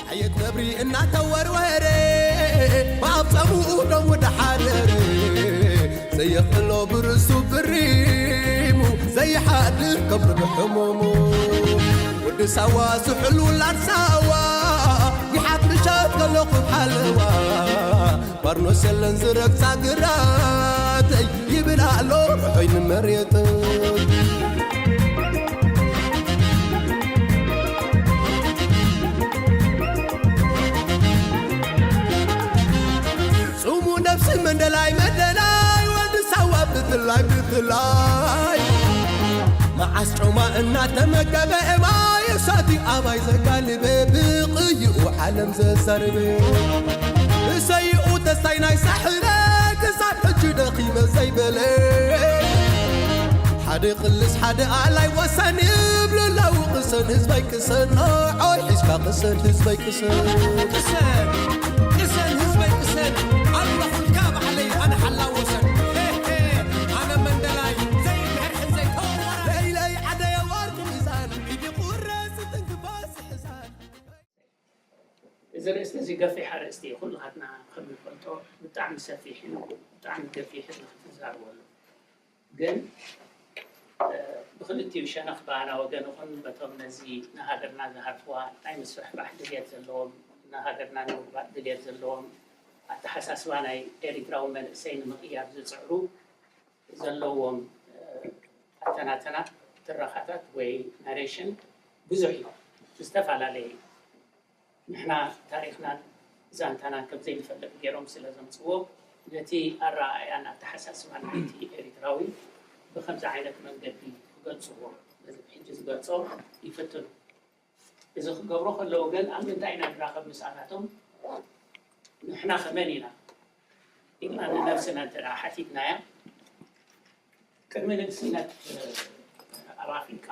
ሓየት ነብሪ እናተወርወረ ብኣፍፀሙኡ ደሙ ደሓረረ ዘየኽእሎ ብርእሱ ብሪሙ ዘይሓድር ከብሪ ብሕሙሙ ወዲ ሳዋ ስሑል ውላድ ሳዋ ይሓት ምሸት ከለኹ ሓለዋ ባርኖስ የለን ዝረግፃ ግራተይ ይብል ኣሎ ርሑይ ንመሬተይ ጹሙ ነብሲ መንደላይ መንደላይ ወዲ ሳዋ ብፍላይ ብፍላይ መዓስ ጮማ እናተመገበ እማይ እሳቲ ኣባይ ዘጋልበ ብቕይኡ ዓለም ዘዛርበ እሰይኡ ተስታይ ናይ ሳሕረ ክሳብ ሕጂ ደኺመ ዘይበለ ሓደ ቅልስ ሓደ ኣላይ ወሰን ይብሉ ኣለዉ ቅሰን ህዝበይ ቅሰን ንዓይ ሒዝካ ቅሰን ህዝበይ ቅሰን ቅሰን ቅሰን ህዝበይ ቅሰን ኣለኹልካ ባዕለይ ኣነ ሓላው ወሰን ሄ ሄ ኣነ መንደላይ ዘይብሕርሕን ዘይተወራራይ ለይለይ ዓደየ ወርቂ ሚዛን ኢዲ ቁረስ ትንክባስ ሕዛን እዚ ርእስቲ እዚ ገፊሕ ኣርእስቲ እዩ። ኩልኻትና ከም ንፈልጦ ብጣዕሚ ሰፊሕ እዩ፣ ብጣዕሚ ገፊሕ እዚ ክትዛረበሉ። ግን ብክልቲኡ ሸነኽ ብኣና ወገን ይኹን በቶም ነዚ ንሃገርና ዝሃርፍዋ ናይ ምስፍሕፋሕ ድልየት ዘለዎም ንሃገርና ንምግባእ ድልየት ዘለዎም ኣተሓሳስባ ናይ ኤሪትራዊ መንእሰይ ንምቕያር ዝፅዕሩ ዘለዎም ኣተናተና ትረኻታት ወይ ናሬሽን ብዙሕ እዩ ዝተፈላለየ እዩ ንሕና ታሪኽናን ዛንታናን ከም ዘይንፈልጥ ገይሮም ስለ ዘምፅዎ ነቲ ኣረኣእያን ኣተሓሳስባን ናይቲ ኤሪትራዊ ብከምዚ ዓይነት መንገዲ ክገልፅዎ ሕጂ ዝገልፆ ይፍትኑ እዚ ክገብሩ ከለዉ ግን ኣብ ምንታይ ኢና ንራኸብ ምስኣናቶም ንሕና ከመን ኢና ኢልና ንነብስና እንተ ሓቲትናያ ቅድሚ ንግስነት ኣብ ኣፍሪቃ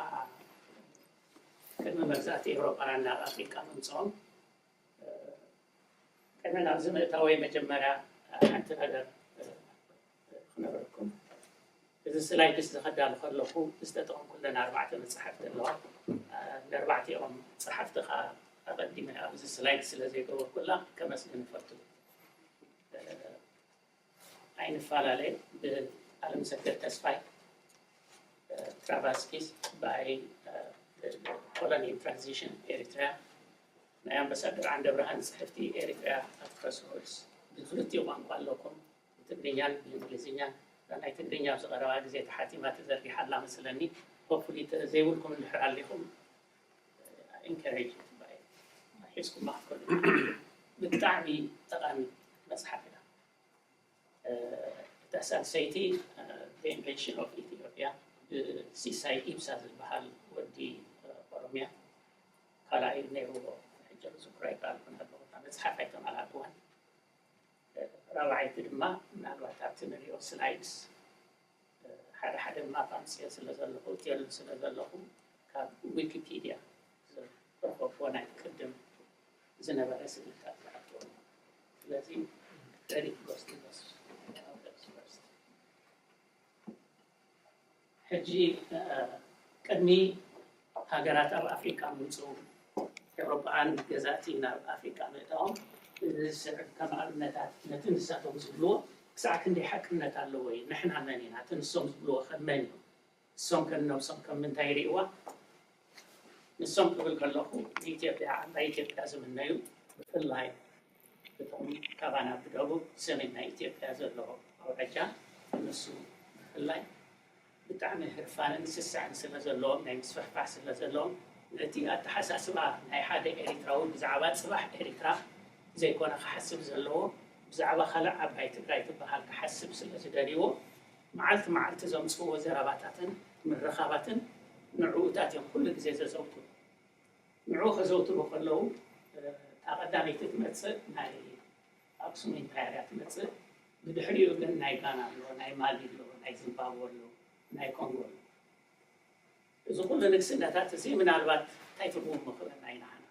ቅድሚ መግዛእቲ ኤውሮጳና ናብ ኣፍሪቃ ምምፅኦም ቅድሚ ናብዚ ምእታወይ መጀመርያ ሓንቲ ነገር ክነግረኩም እዚ ስላይድስ ዝኸዳሉ ከለኹ ዝተጠቐምኩለን ኣርባዕተ መፅሓፍቲ ኣለዋ ንኣርባዕቲኦም ፀሓፍቲ ከዓ ኣቐዲመ ኣብዚ ስላይድ ስለ ዘይገበርኩላ ከመስግን እፈቱ ኣይንፈላለ ብኣለምሰገድ ተስፋይ ትራቫስኪስ by colony transition ኤሪትሪያ ናይ ኣምባሳደር ዓንደብርሃን ፅሕፍቲ ኤሪትሪያ ኣት ክሮስሮድስ ብክልቲኡ ቋንቋ ኣለኩም ብትግርኛን ብእንግሊዝኛን ናይ ትግርኛ ኣብዚ ቀረባ ግዜ ተሓቲማ ተዘርጊሓ ኣላ መስለኒ hopefully ዘይብልኩም እንድሕር ኣሊኹም encourage ሒዝኩም ክትከዱ ብጣዕሚ ጠቓሚ መፅሓፍ እያ እታ ሳልሰይቲ ኢንቨንሽን ኦፍ ኢትዮጵያ ብሲሳይ ኢብሳ ዝበሃል ወዲ ኦሮምያ ካልኣይ ነይርዎ ሕጂ ዝክሮ ኣይከኣልኩን ኣለኹ እታ መፅሓፍ ኣይተመልኣክዋን ራብዓይቲ ድማ ምናልባት ኣብቲ ንሪኦ ስላይድስ ሓደ ሓደ ማፕ ኣምፅኦ ስለ ዘለኹ እትየሉ ስለ ዘለኹ ካብ ዊኪፒድያ ዝረኸብዎ ናይ ቅድም ዝነበረ ስእልታት ዝኣትዎ ስለዚ credit goes to those authors first ሕጂ ቅድሚ ሃገራት ኣብ ኣፍሪቃ ምምፅኡ ኤውሮጳውያን ገዛእቲ ናብ ኣፍሪቃ ምእታዎም እዚ ዝስዕብ ከም ኣብነታት ነቲ ንሳቶም ዝብልዎ ክሳዕ ክንደይ ሓቅነት ኣለዎ እዩ ንሕና መን ኢና እቲ ንሶም ዝብልዎ ከም መን እዩ ንሶም ከም ነብሶም ከም ምንታይ ይርእይዋ ንሶም ክብል ከለኹ ንኢትዮጵያ ዓባይ ኢትዮጵያ ዝምነዩ ብፍላይ እቶም ካባና ብደቡብ ሰሜን ናይ ኢትዮጵያ ዘሎ ኣውራጃ ንሱ ብፍላይ ብጣዕሚ ህርፋንን ስስዕን ስለ ዘለዎም ናይ ምስፍሕፋሕ ስለ ዘለዎም ነቲ ኣተሓሳስባ ናይ ሓደ ኤሪትራዊ ብዛዕባ ፅባሕ ኤሪትራ ዘይኮነ ክሓስብ ዘለዎ ብዛዕባ ካልእ ዓባይ ትግራይ ትበሃል ክሓስብ ስለ ዝደልይዎ መዓልቲ መዓልቲ ዘምፅእዎ ዘረባታትን ምርኻባትን ንዕኡታት እዮም ኩሉ ግዜ ዘዘውትሩ ንዑ ከዘውትሩ ከለዉ እታ ቀዳመይቲ ትመፅእ ናይ ኣክሱም ኢምፓየር እያ ትመፅእ ብድሕሪኡ ግን ናይ ጋና ኣሎ ናይ ማሊ ኣሎ ናይ ዚምባብወ ኣሎ ናይ ኮንጎ ኣሎ እዚ ኩሉ ንግስነታት እዚ ምናልባት እንታይ ትርጉም ምክበና ኢና ንሕና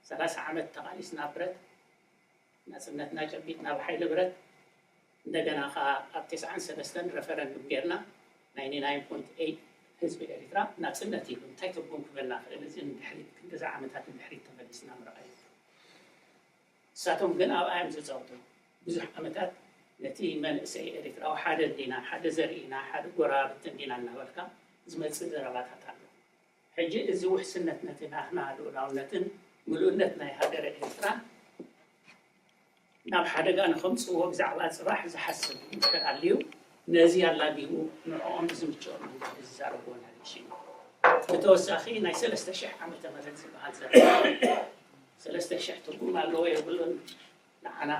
ሰላሳ ዓመት ተቃሊስና ብረት ናፅነትና ጨቢጥና ብሓይሊ ብረት እንደገና ከዓ ኣብ ተስዓን ሰለስተን ረፈረንዱም ጌርና ናይንቲ ናይን ፖይንት ኤይት ህዝቢ ኤሪትራ ናፅነት ኢሉ እንታይ ትርጉም ክበና ክእል እዚ ንድሕሪት ክንድዚ ዓመታት ንድሕሪት ተመሊስና ምርኣይ ንሳቶም ግን ኣብኣ እዮም ዝፃወቱ። ብዙሕ ዓመታት ነቲ መንእሰይ ኤርትራዊ ሓደ እንዲና፣ ሓደ ዘርኢና፣ ሓደ ጎረባብቲ እንዲና እናበልካ ዝመፅእ ዘረባታት ኣሎ። ሕጂ እዚ ውሕስነት ነቲ ናህና ልኡላውነትን ምሉእነት ናይ ሃገረ ኤርትራን ናብ ሓደጋ ንኸምፅዎ ብዛዕባ ፅባሕ ዝሓስብ እንተሃልዩ ነዚ ኣላጊቡ ንዕኦም ብዝምችኦም መንገዲ ዝዛረብዎ ናሬሽን እዩ። ብተወሳኺ ናይ ሰለስተ ሽሕ ዓመተ ምህረት ዝበሃል ዘረባ ሰለስተ ሽሕ ትርጉም ኣለዎ የብሉን ንዓና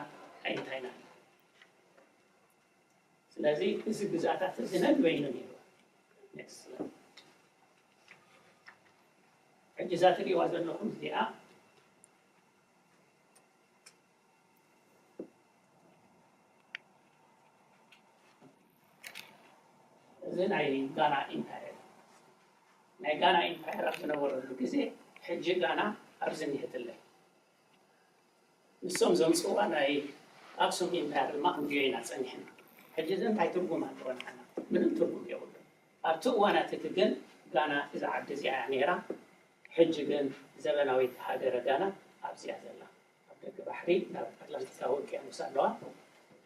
ኣይንታይና። ስለዚ እዚ ግዝኣታት እዚ ነንበይኑ ነይሩ። Next slide። ሕጂ እዛ ትሪእዋ ዘለኹም እዚኣ እዚ ናይ ጋና ኢምፓየር ናይ ጋና ኢምፓየር ኣብ ዝነበረሉ ግዜ ሕጂ ጋና ኣብዚ እኒሀትለይ ንሶም ዘምፅዋ ናይ ኣክሱም ኢምፓየር ድማ ክንሪኦ ኢና ፀኒሕና። ሕጂ እዚ እንታይ ትርጉም ኣለዎ ንዓና? ምንም ትርጉም የብሉን። ኣብቲ እዋናት እቲ ግን ጋና እዛ ዓዲ እዚኣ እያ ነይራ። ሕጂ ግን ዘበናዊት ሃገረ ጋና ኣብዚኣ ዘላ ኣብ ደገ ባሕሪ ናብ ኣትላንቲካዊ ውቅያኖስ ኣለዋ።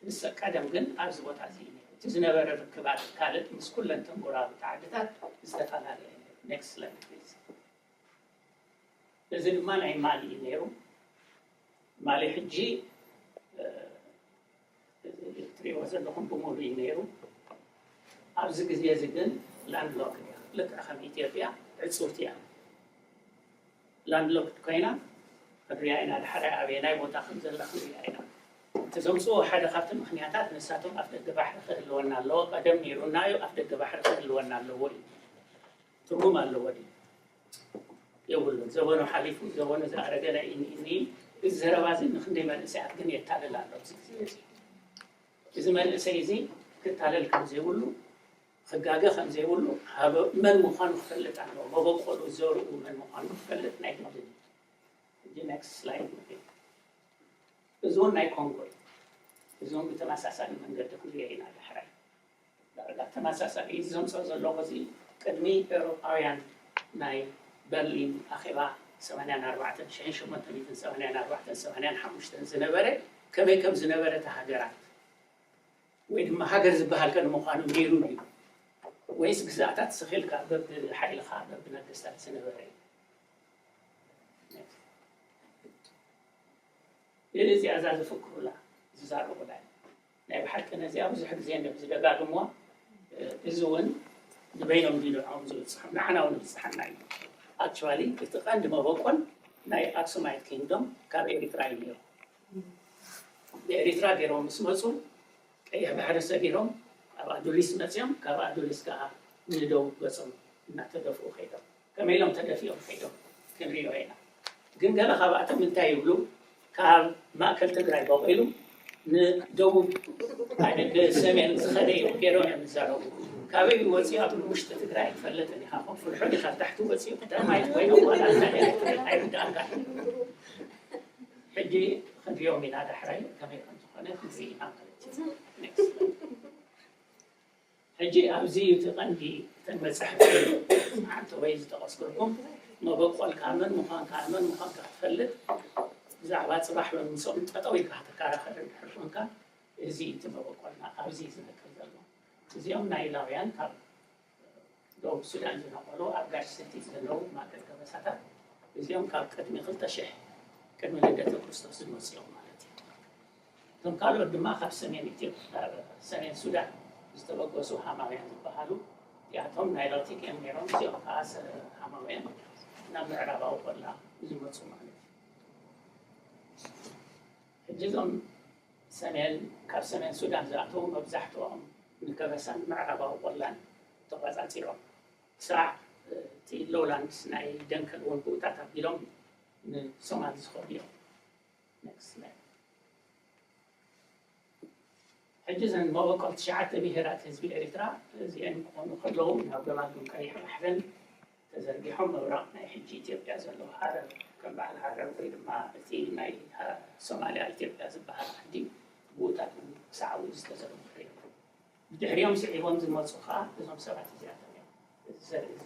ንሰ ቀደም ግን ኣብዚ ቦታ እዚ እዩ ነይሩ። እቲ ዝነበረ ርክባት ካልእ ምስ ኩለን ተንጎራብቲ ዓድታት ዝተፈላለየ ነይሩ። Next slide please። እዚ ድማ ናይ ማሊ እዩ ነይሩ። ማሊ ሕጂ እትሪእዎ ዘለኹም ብምሉ እዩ ነይሩ። ኣብዚ ግዜ እዚ ግን ላንድሎክድ እያ። ልክዕ ከም ኢትዮጵያ ዕፅውቲ እያ። ላንድሎክድ ኮይና ክንሪኣ ኢና። ድሓር ኣበየናይ ቦታ ከም ዘላ ክንሪኣ ኢና። እቲ ዘምፅዎ ሓደ ካብቲ ምክንያታት ንሳቶም ኣፍ ደገ ባሕሪ ክህልወና ኣለዎ። ቀደም ነይሩና እዩ፣ ኣፍ ደገ ባሕሪ ክህልወና ኣለዎ እዩ። ትርጉም ኣለዎ ድዩ? የብሉን። ዘበኑ ሓሊፉ፣ ዘበኑ ዝኣረገ ናይ እኒ እኒ። እዚ ዘረባ እዚ ንክንደይ መንእሰያት ግን የታልል ኣሎ ኣብዚ ግዜ እዚ። እዚ መንእሰይ እዚ ክታለል ከም ዘይብሉ፣ ክጋገ ከም ዘይብሉ፣ ሃበ-፣ መን ምዃኑ ክፈልጥ ኣለዎ። መበቆሉ ዘርኡ መን ምዃኑ ክፈልጥ ናይ ግድን እዩ። ሕጂ ኔክስት ስላይድ ንኺድ። እዚ እውን ናይ ኮንጎ እዩ። እዚ እውን ብተመሳሳሊ መንገዲ ክንሪኦ ኢና ዳሕራይ። ዳርጋ ተመሳሳሊ እዩ። እዚ ዘምፅኦ ዘለኹ እዚ ቅድሚ ኤውሮጳውያን ናይ በርሊን ኣኼባ ሰማንያን ኣርባዕተን፣ ሽሕን ሸሞንተ ሚእትን ሰማንያን ኣርባዕተን ሰማንያን ሓሙሽተን ዝነበረ ከመይ ከም ዝነበረ እቲ ሃገራት ወይ ድማ ሃገር ዝበሃል ከ ንምዃኑ ነይሩ ድዩ? ወይስ ግዛኣታት ስኺልካ በብሓይልኻ በብነገስታት ዝነበረ እዩ? እዚኣ እዛ ዝፍክሩላ ዝዛረቡላ እዩ። ናይ ብሓቂ ነዚኣ ብዙሕ ግዜ እዮም ዝደጋግምዋ። እዚ እውን ንበይኖም ድዩ ንዕኦም ዝብፅሖም? ንዓና እውን ይብፅሓና እዩ። ኣክቹዋሊ እቲ ቀንዲ መበቆል ናይ ኣክሱማይት ኪንግዶም ካብ ኤሪትራ እዩ ነይሩ። ብኤሪትራ ገይሮም ምስ መፁ ቀይሕ ባሕሪ ሰጊሮም ኣብ ኣዱሊስ መፅዮም፣ ካብ ኣዱሊስ ከዓ ንደቡብ ገፆም እናተደፍኡ ከይዶም። ከመይ ኢሎም ተደፊኦም ከይዶም ክንሪኦ ኢና። ግን ገለ ካብኣቶም እንታይ ይብሉ? ካብ ማእከል ትግራይ በቂሉ ንደቡብ፣ ኣይ፣ ንሰሜን ዝኸደ እዩ ገይሮም እዮም ዝዛረቡ። ካበይ ወፂኡ ኣብ ውሽጢ ትግራይ ኣይትፈልጥን ኢኻ። ከም ፍልሖ ዲኻ ኣብ ታሕቲ ወፂኡ ቀዳማይ ኮይኑ ዋላ እንታይ ኣይርዳእካን። ሕጂ ክንሪኦም ኢና ዳሕራይ ከመይ ከም ዝኾነ ክንርኢ ኢና ማለት እዩ። ኔክስት። ሕጂ ኣብዚ እዩ እቲ ቀንዲ እተን መጻሕፍቲ ዓንተ ወይ ዝጠቐስኩልኩም መበቆልካ መን ምዃንካ መን ምዃንካ ክትፈልጥ ብዛዕባ ጽባሕ መምስኦም ጠጠው ኢልካ ክትከራኸር እንድሕር ኮንካ እዚ እቲ መበቆልና ኣብዚ እዩ ዝነቅል ዘሎ። እዚኦም ናይላውያን ካብ ደቡብ ሱዳን ዝነቐሉ ኣብ ጋሽ ስቲ ዘለዉ ማእከል ከበሳታት እዚኦም ካብ ቅድሚ ክልተ ሽሕ ቅድሚ ልደተ ክርስቶስ ዝመፁ እዮም ማለት እዩ። እቶም ካልኦት ድማ ካብ ሰሜን ኢትዮጵያ፣ ሰሜን ሱዳን ዝተበገሱ ሃማውያን ዝበሃሉ እዚኣቶም ናይሎቲክ እዮም ነይሮም። እዚኦም ከዓ ሰ-፣ ሃማውያን ናብ ምዕራባዊ ቆላ ዝመፁ ማለት እዩ። ሕጂ እዞም ሰሜን፣ ካብ ሰሜን ሱዳን ዝኣተዉ መብዛሕትኦም ንከበሳን ምዕራባዊ ቆላን ተቋጻጺሮም። ክሳዕ እቲ ሎውላንድስ ናይ ደንከል እውን ብኡታት ኣቢሎም ንሶማል ዝኸዱ እዮም። ኔክስት ስላይድ። ሕጂ እዘን መበቆል ትሽዓተ ብሄራት ህዝቢ ኤሪትራ እዚአን ክኾኑ ከለዉ ናብ ገማግም ቀይሕ ባሕርን ተዘርጊሖም ምብራቕ ናይ ሕጂ ኢትዮጵያ ዘሎ ሃረር ከም በዓል ሃረር ወይ ድማ እቲ ናይ ሃ-፣ ሶማልያ ኢትዮጵያ ዝበሃል ዓዲ ብኡታት ክሳዕ ኣብኡ ዝተዘርግሑ እዮም። ብድሕሪኦም ስዒቦም ዝመፁ ከዓ እዞም ሰባት እዚኣቶም እዮም። እዚ ዘርኢ እዚ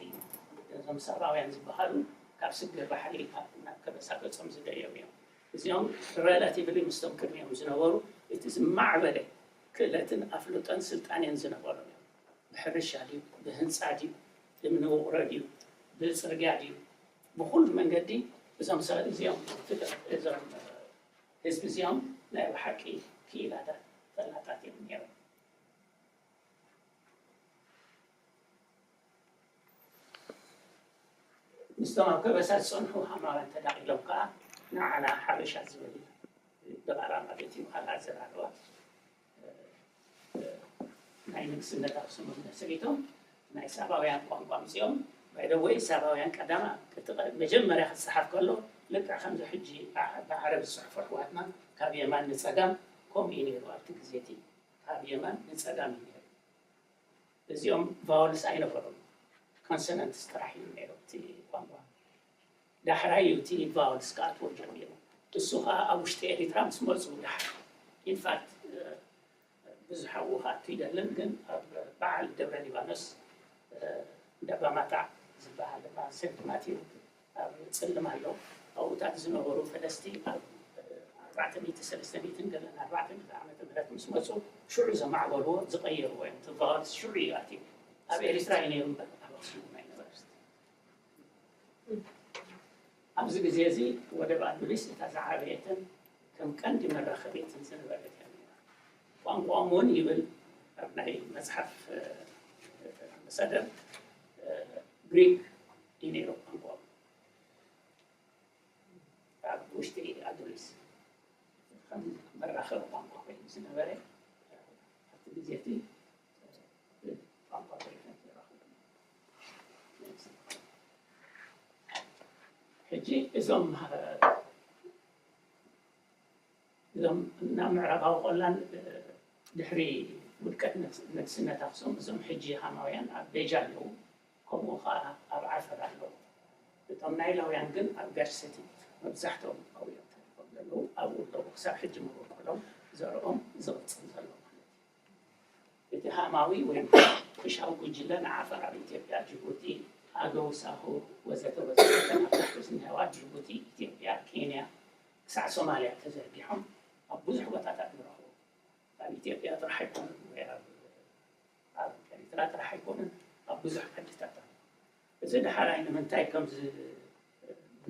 እዞም ሳባውያን ዝበሃሉ ካብ ስግር ባሕሪ ኢልካ ናብ ከበሳ ገፆም ዝደየቡ እዮም። እዚኦም ሬላቲቭሊ ምስቶም ቅድሚኦም ዝነበሩ እቲ ዝማዕበለ ክእለትን ኣፍልጦን ስልጣኔን ዝነበሮም እዮም። ብሕርሻ ድዩ፣ ብህንፃ ድዩ፣ እምኒ ውቕሮ ድዩ፣ ብፅርግያ ድዩ፣ ብኩሉ መንገዲ እዞም ሰብ እዚኦም ፍጥረት እዞም ህዝቢ እዚኦም ናይ ብሓቂ ክኢላታት ፈላጣት እዮም ነይሮም። ምስቶም ኣብ ከበሳ ዝጸንሑ ሃማውያን ተዳቒሎም ከኣ ንዓና ሓበሻ ዝብል ድቓላ ማለት እዩ። ካልእ ኣዘራርባ ናይ ንግስነት ኣክሱም መስሪቶም ናይ ሳባውያን ቋንቋ ኣምጺኦም። ባይደወይ ሳባውያን ቀዳማ እቲ መጀመርያ ክጸሓፍ ከሎ ልክዕ ከምዚ ሕጂ ብዓረብ ዝጽሕፉ ኣሕዋትና ካብ የማን ንጸጋም ከምኡ እዩ ነይሩ ኣብቲ ግዜ እቲ ካብ የማን ንጸጋም እዩ ነይሩ። እዚኦም ቫውልስ ኣይነበሩን፣ ኮንሶናንትስ ጥራሕ እዩ ነይሩ እቲ ቋንቋ። ዳሕራይ እዩ እቲ ቫውልስ ክኣትዎ ጀሚሩ። እሱ ከዓ ኣብ ውሽጢ ኤሪትራ ምስ መፁ ዳሕር ኢንፋክት ብዙሕ ኣብኡ ክኣቱ ይደልን ግን ኣብ በዓል ደብረ ሊባኖስ ደባማጣዕ ዝበሃል በዓል ሴንት ማቲው ኣብ ጽልም ኣሎ ኣብኡታት ዝነበሩ ፈለስቲ ኣብ ኣርባዕተ ሚእቲ ሰለስተ ሚእትን ገለን ኣርባዕተ ሚእቲ ዓመተ ምህረት ምስ መፁ ሽዑ ዘማዕበልዎ ዝቐየርዎ እዮም። እቲ ቫውልስ ሽዑ እዩ ኣትዩ። ኣብ ኤሪትራ እዩ ነይሩ እምበር ኣብ ኣክሱም ኣይነበረን። ኣብዚ ግዜ እዚ ወደብ ኣዱሊስ እታ ዝዓበየትን ከም ቀንዲ መራኸቢትን ዝነበረት እያ ነይራ። ቋንቋኦም እውን ይብል ኣብ ናይ መፅሓፍ ኣምባሳደር ግሪክ እዩ ነይሩ ቋንቋኦም ኣብ ውሽጢ ኣዱሊስ ከም መራኸቢ ቋንቋ ኮይኑ ዝነበረ ኣብቲ ግዜ እቲ ቋንቋ ኮይኑ ይረኸቡ። ሕጂ እዞም እዞም ናብ ምዕራባዊ ቆላን ድሕሪ ውድቀት ንግስነት ኣክሱም እዞም ሕጂ ሃማውያን ኣብ ቤጃ ኣለዉ። ከምኡ ከዓ ኣብ ዓፈር ኣለዉ። እቶም ናይላውያን ግን ኣብ ጋሽ ሰቲት መብዛሕትኦም ኣብኡ እዮም ተሪፎም ዘለዉ። ኣብኡ ኣለዉ ክሳብ ሕጂ መበቆሎም ዘርኦም ዝቕፅል ዘሎ ማለት እዩ። እቲ ሃማዊ ወይ ኩሻዊ ጉጅለ ንዓፈር ኣብ ኢትዮጵያ፣ ጅቡቲ፣ ኣገው፣ ሳሆ ወዘተ ወዘተ እተን ኣብ ታሕቲ ዝኒሀዋ ጅቡቲ፣ ኢትዮጵያ፣ ኬንያ ክሳዕ ሶማልያ ተዘርጊሖም ኣብ ብዙሕ ቦታታት ንረኽቦም። ኣብ ኢትዮጵያ ጥራሕ ኣይኮኑን ወይ ኣብ ኣብ ኤርትራ ጥራሕ ኣይኮነን፣ ኣብ ብዙሕ ዓድታት ኣሎ። እዚ ዳሕራይ ንምንታይ ከም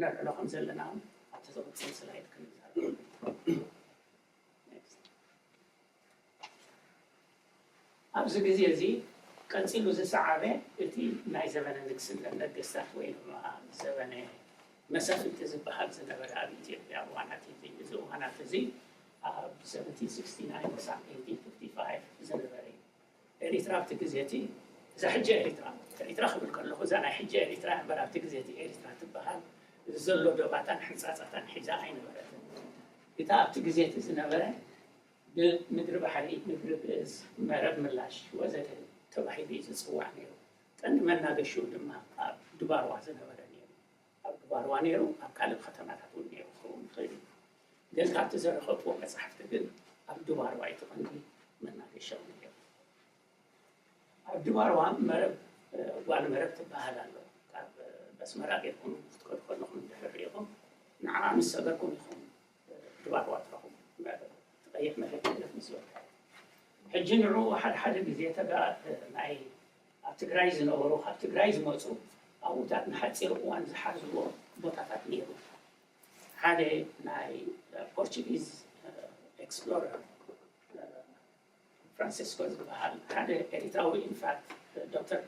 ነልዕሎ ከም ዘለና እውን ኣብቲ ዝቕፅል ስላይድ ክንዛረብ። ኣብዚ ግዜ እዚ ቀፂሉ ዝሰዓበ እቲ ናይ ዘበነ ንግስነት ነገስታት ወይ ድማ ዘበነ መሳፍንቲ ዝበሃል ዝነበረ ኣብ ኢትዮጵያ እዋናት እዚ እዚ እዋናት እዚ ኣብ ሰቨንቲን ሲክስቲ ናይን ክሳብ ኤይቲን ፊፍቲ ፋይቭ ዝነበረ እዩ። ኤሪትራ ኣብቲ ግዜ እቲ እዛ ሕጂ ኤሪትራ ኤሪትራ ክብል ከለኹ እዛ ናይ ሕጂ ኤሪትራ እምበር ኣብቲ ግዜ እቲ ኤሪትራ ትበሃል ዘሎ ዶባታን ሕንፃፃታን ሒዛ ኣይነበረትን። እታ ኣብቲ ግዜ እቲ ዝነበረ ብምድሪ ባሕሪ ምድሪ ግእዝ መረብ ምላሽ ወዘተ ተባሂሉ እዩ ዝፅዋዕ ነይሩ። ቀንዲ መናገሽኡ ድማ ኣብ ድባርዋ ዝነበረ ነይሩ። ኣብ ድባርዋ ነይሩ ኣብ ካልእ ከተማታት እውን ነይሩ ክኸውን ይኽእል እዩ። ግን ካብቲ ዘረኸብዎ መፅሓፍቲ ግን ኣብ ድባርዋ እዩ እቲ ቀንዲ መናገሻኡ ነይሩ። ኣብ ድባርዋ መረብ ጓል መረብ ትበሃል ኣሎ። ካብ ኣስመራ ጌርኩም ክትከዱ ከለኹም እንድሕር ሪኢኹም ንዓ ምስ ሰገርኩም ኢኹም ድባርዋ ትረኽቡ። መረብ ትቐይሕ መረብ ትብለት ምስ በልካ ሕጂ ንዕኡ ሓደ ሓደ ግዜ ተጋ ናይ ኣብ ትግራይ ዝነበሩ ካብ ትግራይ ዝመፁ ኣብኡታት ንሓፂር እዋን ዝሓዝዎ ቦታታት ነይሩ። ሓደ ናይ ፖርቹጊዝ ኤክስፕሎረር ፍራንሲስኮ ዝበሃል ሓደ ኤሪትራዊ ኢንፋክት ዶክተር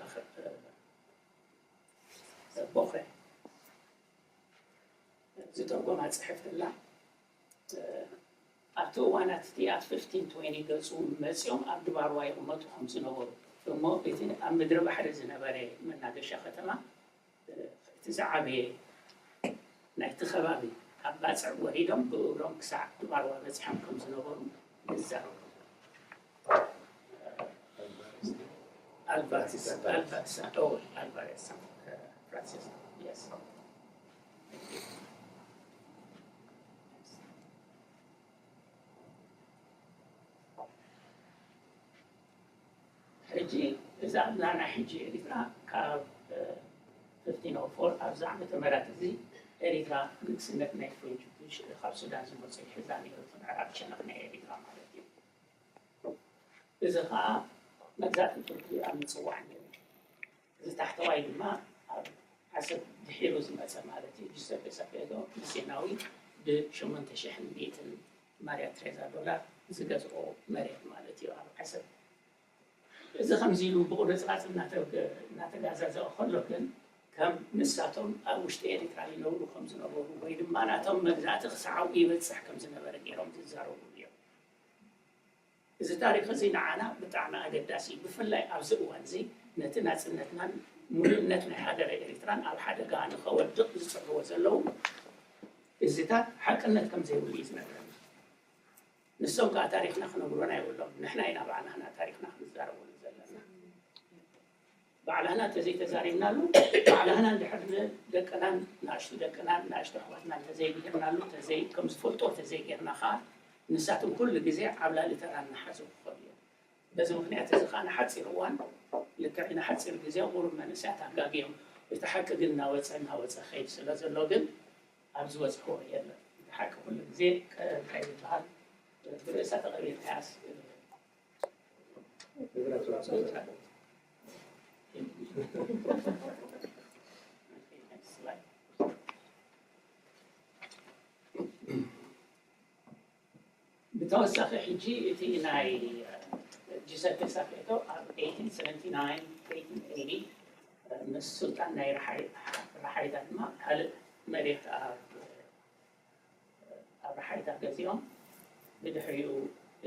ቦኸ ዝተርጎማ ፅሕፍቲ ኣላ። ኣብቲ እዋናት እቲ ኣብ ፊፍቲን ትዌንቲ ገፁ መፂኦም ኣብ ድባርዋ ይቕመጡ ከም ዝነበሩ እሞ እቲ ኣብ ምድሪ ባሕሪ ዝነበረ መናገሻ ከተማ እቲ ዝዓበየ ናይቲ ከባቢ ኣብ ባፅዕ ወሪዶም ብእግሮም ክሳዕ ድባርዋ በፂሖም ከም ዝነበሩ ይዛረቡ። ኣልቫሪስ ኣልቫሪስ ኣልቫሬስ ፍራንሲስ የስ ሕጂ እዛ ኣብዛ ናይ ሕጂ ኤሪትራ ካብ ፊፍቲን ኦ ፎር ኣብዚ ዓመተ ምህረት እዚ ኤሪትራ ንግስነት ናይ ፍሬንች ብሪቲሽ ካብ ሱዳን ዝመጹ ይሕዛ ነይሩ፣ እቲ ምዕራብ ሸነኽ ናይ ኤሪትራ ማለት እዩ። እዚ ኸኣ መግዛእቲ ቱርኪ ኣብ ምጽዋዕ ነይሩ። እዚ ታሕተዋይ ድማ ኣብ ዓሰብ ድሒሩ ዝመጸ ማለት እዩ። ጁሰፔ ሳፔቶ ንሴናዊ ብሸሞንተ ሽሕን ሚእትን ማርያ ትሬዛ ዶላር ዝገዝኦ መሬት ማለት እዩ ኣብ ዓሰብ። እዚ ከምዚ ኢሉ ብቑርጽራጽ እናተገ- እናተጋዛዘ ከሎ ግን ከም ንሳቶም ኣብ ውሽጢ ኤሪትራ ይነብሩ ከም ዝነበሩ ወይ ድማ ናቶም መግዛእቲ ክሳብ ኣብኡ ይበጽሕ ከም ዝነበረ ገይሮም ዝዛረቡ እዮም። እዚ ታሪኽ እዚ ንዓና ብጣዕሚ ኣገዳሲ እዩ። ብፍላይ ኣብዚ እዋን እዚ ነቲ ናጽነትናን ምሉእነት ናይ ሃገረ ኤሪትራን ኣብ ሓደጋ ንኸወድቕ ዝጽዕርዎ ዘለዉ እዚታት ሓቅነት ከም ዘይብሉ እዩ ዝነግረና። ንሶም ከዓ ታሪኽና ክነግሩና የብሎም። ንሕና ኢና ባዕልና ታሪኽና ክንዛረበሉ ዘለና። ባዕላህና ተዘይተዛሪብናሉ፣ ባዕላህና እንድሕር ንደቅናን ንኣሽቱ ደቅናን ንኣሽቱ ኣሕዋትና እንተዘይገርናሉ፣ ተዘይ ከም ዝፈልጦ ተዘይገርና ከዓ ንሳቶም ኩሉ ግዜ ዓብላሊ ተራ እናሓዙ ክኸዱ እዮም። በዚ ምኽንያት እዚ ከዓ ንሓፂር እዋን ልክዕ ንሓፂር ግዜ ቁሩብ መንእሰያት ኣጋግዮም እቲ ሓቂ ግን እናወፀ እናወፀ ከይድ ስለ ዘሎ ግን ኣብ ዝበፅሕዎ የለን። እቲ ሓቂ ኩሉ ግዜ ከ- እንታይ ይበሃል ብርእሳ ተቐቢልናያስ ብተወሳኺ ሕጂ እቲ ናይ ጂሰፔ ሳፔቶ ኣብ ኤይቲን ሰቨንቲ ናይን ኤይቲን ኤይቲ ምስ ሱልጣን ናይ ራሓይታ ድማ ካልእ መሬት ኣብ ኣብ ራሓይታ ገዚኦም ብድሕሪኡ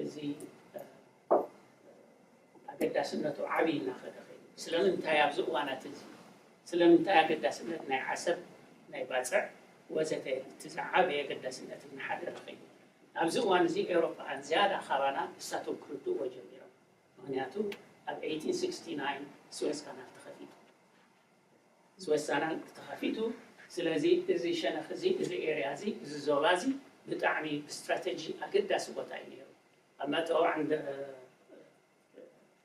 እዚ ኣገዳስነቱ ዓብዪ እናኸደ ኸይዱ። ስለምንታይ ኣብዚ እዋናት እዚ ስለምንታይ ኣገዳስነት ናይ ዓሰብ ናይ ባፅዕ ወዘተ እቲ ዝዓበየ ኣገዳስነት እናሓደረ ኸይዱ። ኣብዚ እዋን እዚ ኤውሮጳውያን ዝያዳ ካባና ንሳቶም ክርድእዎ ጀሚሮም። ምኽንያቱ ኣብ ኤይቲን ሲክስቲ ናይን ስዌዝ ካናል ተኸፊቱ። ስወሳናን ተኸፊቱ። ስለዚ እዚ ሸነኽ እዚ እዚ ኤርያ እዚ እዚ ዞባ እዚ ብጣዕሚ ብስትራተጂ ኣገዳሲ ቦታ እዩ ነይሩ። ኣብ መእተዊ ዓንደ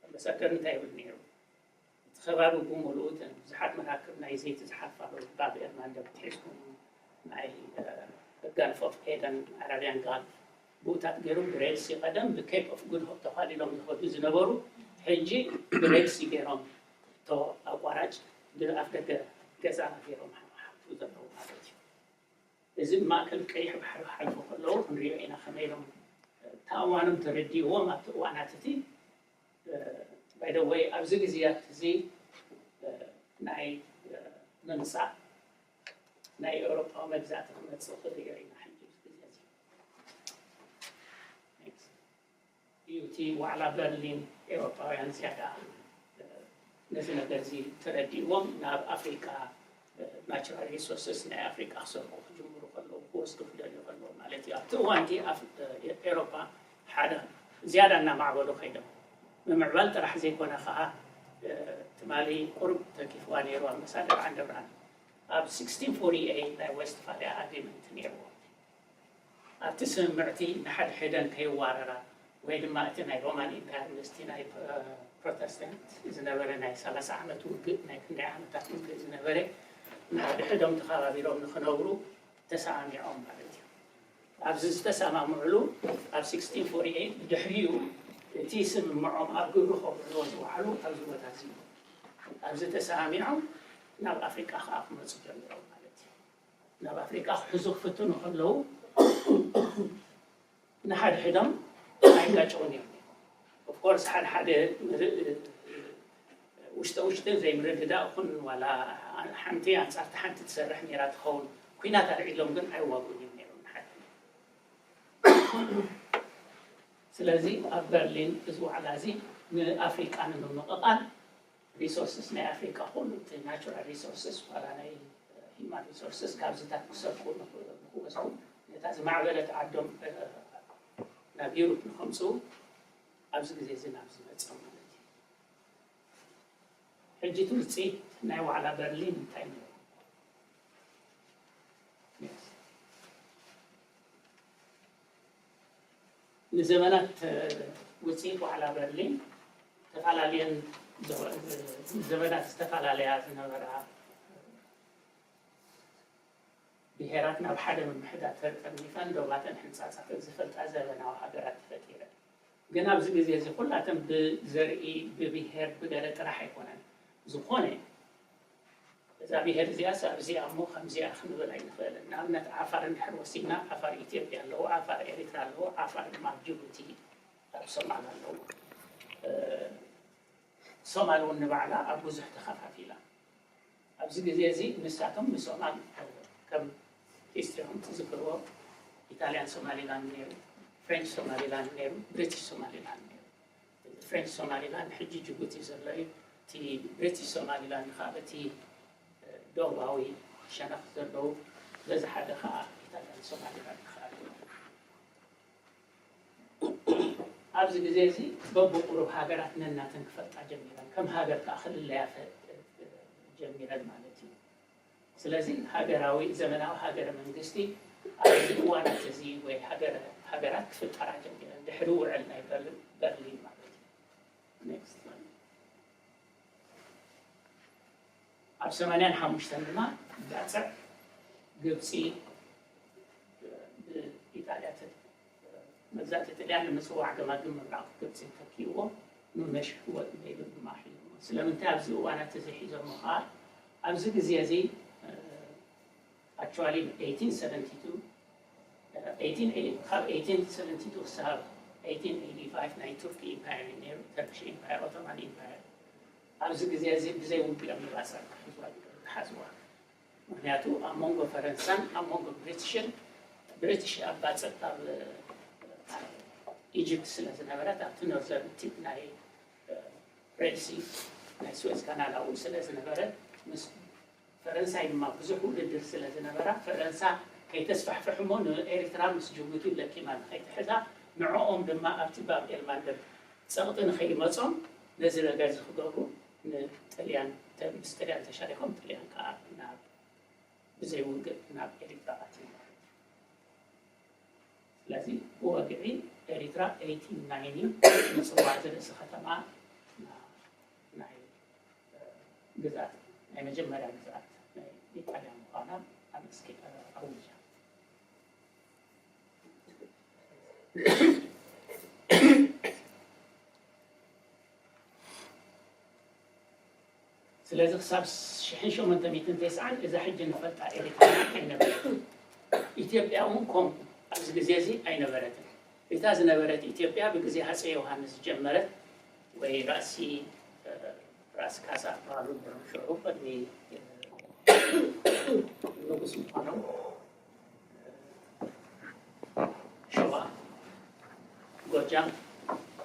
ኣምባሳደር እንታይ ይብል ነይሩ? እቲ ከባቢ ብምሉኡ እተን ብዙሓት መራክብ ናይ ዘይቲ ዝሓልፋሉ ባብ ኤርማንደብ ትሒዝኩም ናይ ጋልፍ ኦፍ ኤደን ኣራብያን ጋልፍ ብኡታት ገይሮም ብሬድሲ ቀደም ብኬፕ ኦፍ ጉድ ሆፕ ተኳሊሎም ዝኸዱ ዝነበሩ ሕጂ ብሬድሲ ገይሮም እቶ ኣቋራጭ ብኣፍ ደገ ገዛና ገይሮም ሓልፉ ዘለዉ ማለት እዩ። እዚ ብማእከል ቀይሕ ባሕሪ ክሓልፉ ከለዉ ክንሪኦ ኢና ከመይ ኢሎም ተኣዋኖም ተረዲእዎም ኣብቲ እዋናት እቲ ባይደወይ ኣብዚ ግዜያት እዚ ናይ ምምፃእ ናይ ኤውሮጳዊ መግዛእቲ ክመፅእ ክርእዮ ኢና ሕጂ ግዜ እዚ እዩ እቲ ዋዕላ በርሊን ኤውሮጳውያን ዝያዳ ነዚ ነገር እዚ ተረዲእዎም ናብ ኣፍሪቃ ናቹራል ሪሶርስስ ናይ ኣፍሪቃ ክሰርቁ ክጅምሩ ከለዉ ክወስዱ ክደልዩ ከለዉ ማለት እዩ ኣብቲ እዋንቲ ኤውሮጳ ሓደ ዝያዳ እናማዕበሉ ከይዶም ምምዕባል ጥራሕ ዘይኮነ ከዓ ትማሊ ቁሩብ ተኪፍዋ ነይሩ ኣምባሳደር ዓንደብራን ኣብ ስክስቲን ፎርቲ ኤይት ናይ ዌስትፋልያ ኣግሪመንት ነይርዎ ኣብቲ ስምምዕቲ ንሓድሕደን ከይዋረራ ወይ ድማ እቲ ናይ ሮማን ኢምፓየር ምስቲ ናይ ፕሮተስታንት ዝነበረ ናይ ሰላሳ ዓመት ውግእ ናይ ክንደይ ዓመታት ውግእ ዝነበረ ንሓድሕዶም ተኸባቢሮም ንክነብሩ ተሰማሚዖም ማለት እዩ። ኣብዚ ዝተሰማምዕሉ ኣብ ስክስቲን ፎርቲ ኤይት ብድሕሪኡ እቲ ስምምዖም ኣብ ግብሪ ከውዕልዎ ዝወዓሉ ኣብዚ ቦታ እዚ ኣብዚ ተሰማሚዖም ናብ ኣፍሪቃ ከዓ ክመፁ ጀሚሮም ማለት እዩ። ናብ ኣፍሪቃ ክሕዙ ክፍትኑ ከለዉ ንሓድሕዶም ኣይጋጨውን እዮም። ኦፍኮርስ ሓደ ሓደ ውሽጠ ውሽጥን ዘይምርድዳእ ኹን ዋላ ሓንቲ ኣንፃርቲ ሓንቲ ትሰርሕ ነይራ ትኸውን ኩናት ኣልዒሎም ግን ኣይዋግኡን እዮም ነይሮም ንሓደ ስለዚ ኣብ በርሊን እዚ ዋዕላ እዚ ንኣፍሪቃ ንምምቕቓል ሪሶርስስ ናይ ኣፍሪካ ኩሉ እቲ ናቹራል ሪሶርስስ ዋላ ናይ ሂማን ሪሶርስስ ካብዚታት ክሰርቁ ንክወስዱ ነታ ዝማዕበለት ዓዶም ናብ ዩሮፕ ንከምፅኡ ኣብዚ ግዜ እዚ ናብ ዝመፅኦም ማለት እዩ። ሕጂ እቲ ውፅኢት ናይ ዋዕላ በርሊን እንታይ ነይሩ? ንዘመናት ውፅኢት ዋዕላ በርሊን ተፈላለየን ዘመናት ዝተፈላለያ ዝነበራ ብሄራት ናብ ሓደ ምምሕዳር ተጠርኒፈን ዶባተን ሕንጻጻተን ዝፈልጣ ዘበናዊ ሃገራት ተፈጢረን። ግን ኣብዚ ግዜ እዚ ኩላተን ብዘርኢ፣ ብብሄር፣ ብገለ ጥራሕ ኣይኮነን። ዝኾነ እዛ ብሄር እዚኣስ ኣብዚኣ እሞ ከምዚኣ ክንብል ኣይንኽእልን። ንኣብነት ዓፋር እንድሕር ወሲድና ዓፋር ኢትዮጵያ ኣለዎ፣ ዓፋር ኤሪትራ ኣለዎ፣ ዓፋር ድማ ኣብ ጅቡቲ ኣብ ሶማል ኣለዎ። ሶማል እውን ንባዕላ ኣብ ብዙሕ ተኸፋፊላ። ኣብዚ ግዜ እዚ ንሳቶም ንሶማል ከም ሂስትሪኦም ትዝክርዎ ኢታልያን ሶማሊላንድ ነይሩ፣ ፍሬንች ሶማሊላንድ ነይሩ፣ ብሪቲሽ ሶማሊላንድ ነይሩ። ፍሬንች ሶማሊላንድ ሕጂ ጅቡቲ ዘሎ እዩ። እቲ ብሪቲሽ ሶማሊላንድ ከዓ በቲ ደቡባዊ ሸነኽ ዘለዉ በዚ ሓደ ከዓ ኢታልያን ሶማሊላንድ ከዓ ኣለዉ። ኣብዚ ግዜ እዚ በብቁሩብ ሃገራት ነናተን ክፈልጣ ጀሚረን፣ ከም ሃገር ከዓ ክልለያ ጀሚረን ማለት እዩ። ስለዚ ሃገራዊ ዘመናዊ ሃገረ መንግስቲ ኣብዚ እዋናት እዚ ወይ ሃገራት ክፍጠራ ጀሚረን ድሕሪ ውዕል ናይ በርሊን ማለት እዩ። ኣብ ሰማንያን ሓሙሽተን ድማ ባፅዕ ግብፂ ብኢጣልያ መግዛእቲ ጥልያን ንምፅዋዕ ገማግም ምብራቕ ግብፂ ተኪእዎ ንመሽ ወጥ ኢሉ ድማ ሒዞሞ። ስለምንታይ ኣብዚ እዋናት እዚ ሒዞሞ ከዓ ኣብዚ ግዜ እዚ actually eighteen seventy two ካብ eighteen seventy two ክሳብ eighteen eighty five ናይ ቱርኪ ኢምፓየር እዩ ነይሩ። ተርኪሽ ኢምፓየር፣ ኦቶማን ኢምፓየር ኣብዚ ግዜ እዚ ብዘይ ውግእ እዮም ንባፅዕ ክሕዝዋ ዝሓዝዋ። ምክንያቱ ኣብ መንጎ ፈረንሳን ኣብ መንጎ ብሪቲሽን፣ ብሪቲሽ ኣብ ባፅዕ ኣብ ኢጅፕት ስለ ዝነበረት ኣብቲ ኖርዘርን ቲፕ ናይ ሬድሲ ናይ ስዌዝ ካናል ኣብኡ ስለ ዝነበረ ምስ ፈረንሳይ ድማ ብዙሕ ውድድር ስለ ዝነበራ ፈረንሳ ከይተስፋሕፍሕ እሞ ንኤሪትራ ምስ ጅቡቲ ለኪማ ንኸይትሕዛ ንዕኦም ድማ ኣብቲ ባብ ኤልማንደብ ፀቕጢ ንኸይመፆም ነዚ ነገር እዚ ክገብሩ ንጥልያን ምስ ጥልያን ተሻሪኮም ጥልያን ከዓ ናብ ብዘይ ውግእ ናብ ኤሪትራ ኣትዩ ማለት እዩ። ስለዚ ብወግዒ ኤሪትራ eighteen ninety ምፅዋዕ ዝርእሲ ከተማ ናይ ግዝኣት ናይ መጀመርያ ግዝኣት ናይ ኢጣልያ ምዃና ኣብ እስኪ ኣውጃ። ስለዚ ክሳብ ሽሕን ሸሞንተ ሚእትን ተስዓን እዛ ሕጂ ንፈልጣ ኤሪትራ ኣይነበረትን። ኢትዮጵያ እውን ከምኡ ኣብዚ ግዜ እዚ ኣይነበረትን። እታ ዝነበረት ኢትዮጵያ ብግዜ ሃፀይ ዮሃንስ ዝጀመረት ወይ ራእሲ ራእሲ ካሳ በሃሉ ሽዑ ቅድሚ ንጉስ ምዃኖም ሸዋ፣ ጎጃም፣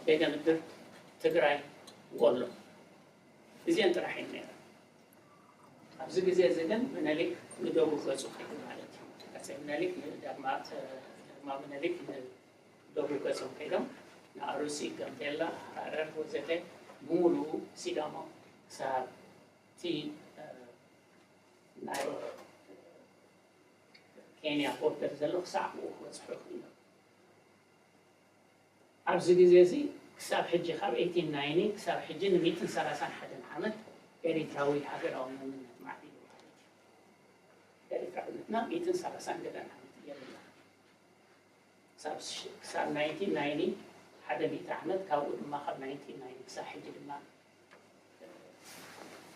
ቤገ ምድር፣ ትግራይ፣ ወሎ እዚአን ጥራሕ እየን ነይረን። ኣብዚ ግዜ እዚ ግን ምኒልክ ንደቡብ ገፁ ከይዱ ማለት እዩ። ኣፀይ ምኒልክ ንዳግማ ዳግማዊ ምኒልክ ንደቡብ ገፆም ከይዶም ንኣሩሲ፣ ጋምቤላ፣ ሃረር ወዘተ ብምሉኡ ሲዳሞ ክሳብ እቲ ናይ ኬንያ ቦርደር ዘሎ ክሳዕ ኣብኡ ክበፅሑ ክኢሎም። ኣብዚ ግዜ እዚ ክሳብ ሕጂ ካብ eighteen ninety ክሳብ ሕጂ ን ሚእትን ሰላሳን ሓደን ዓመት ኤሪትራዊ ሃገራዊ መንነት ማዕቢሉ ማለት እዩ። ኤሪትራውነትና ሚእትን ሰላሳን ገለን ዓመት የብልና። ክሳብ ሽ- ክሳብ nineteen ninety ሓደ ሚእቲ ዓመት፣ ካብኡ ድማ ካብ nineteen ninety ክሳብ ሕጂ ድማ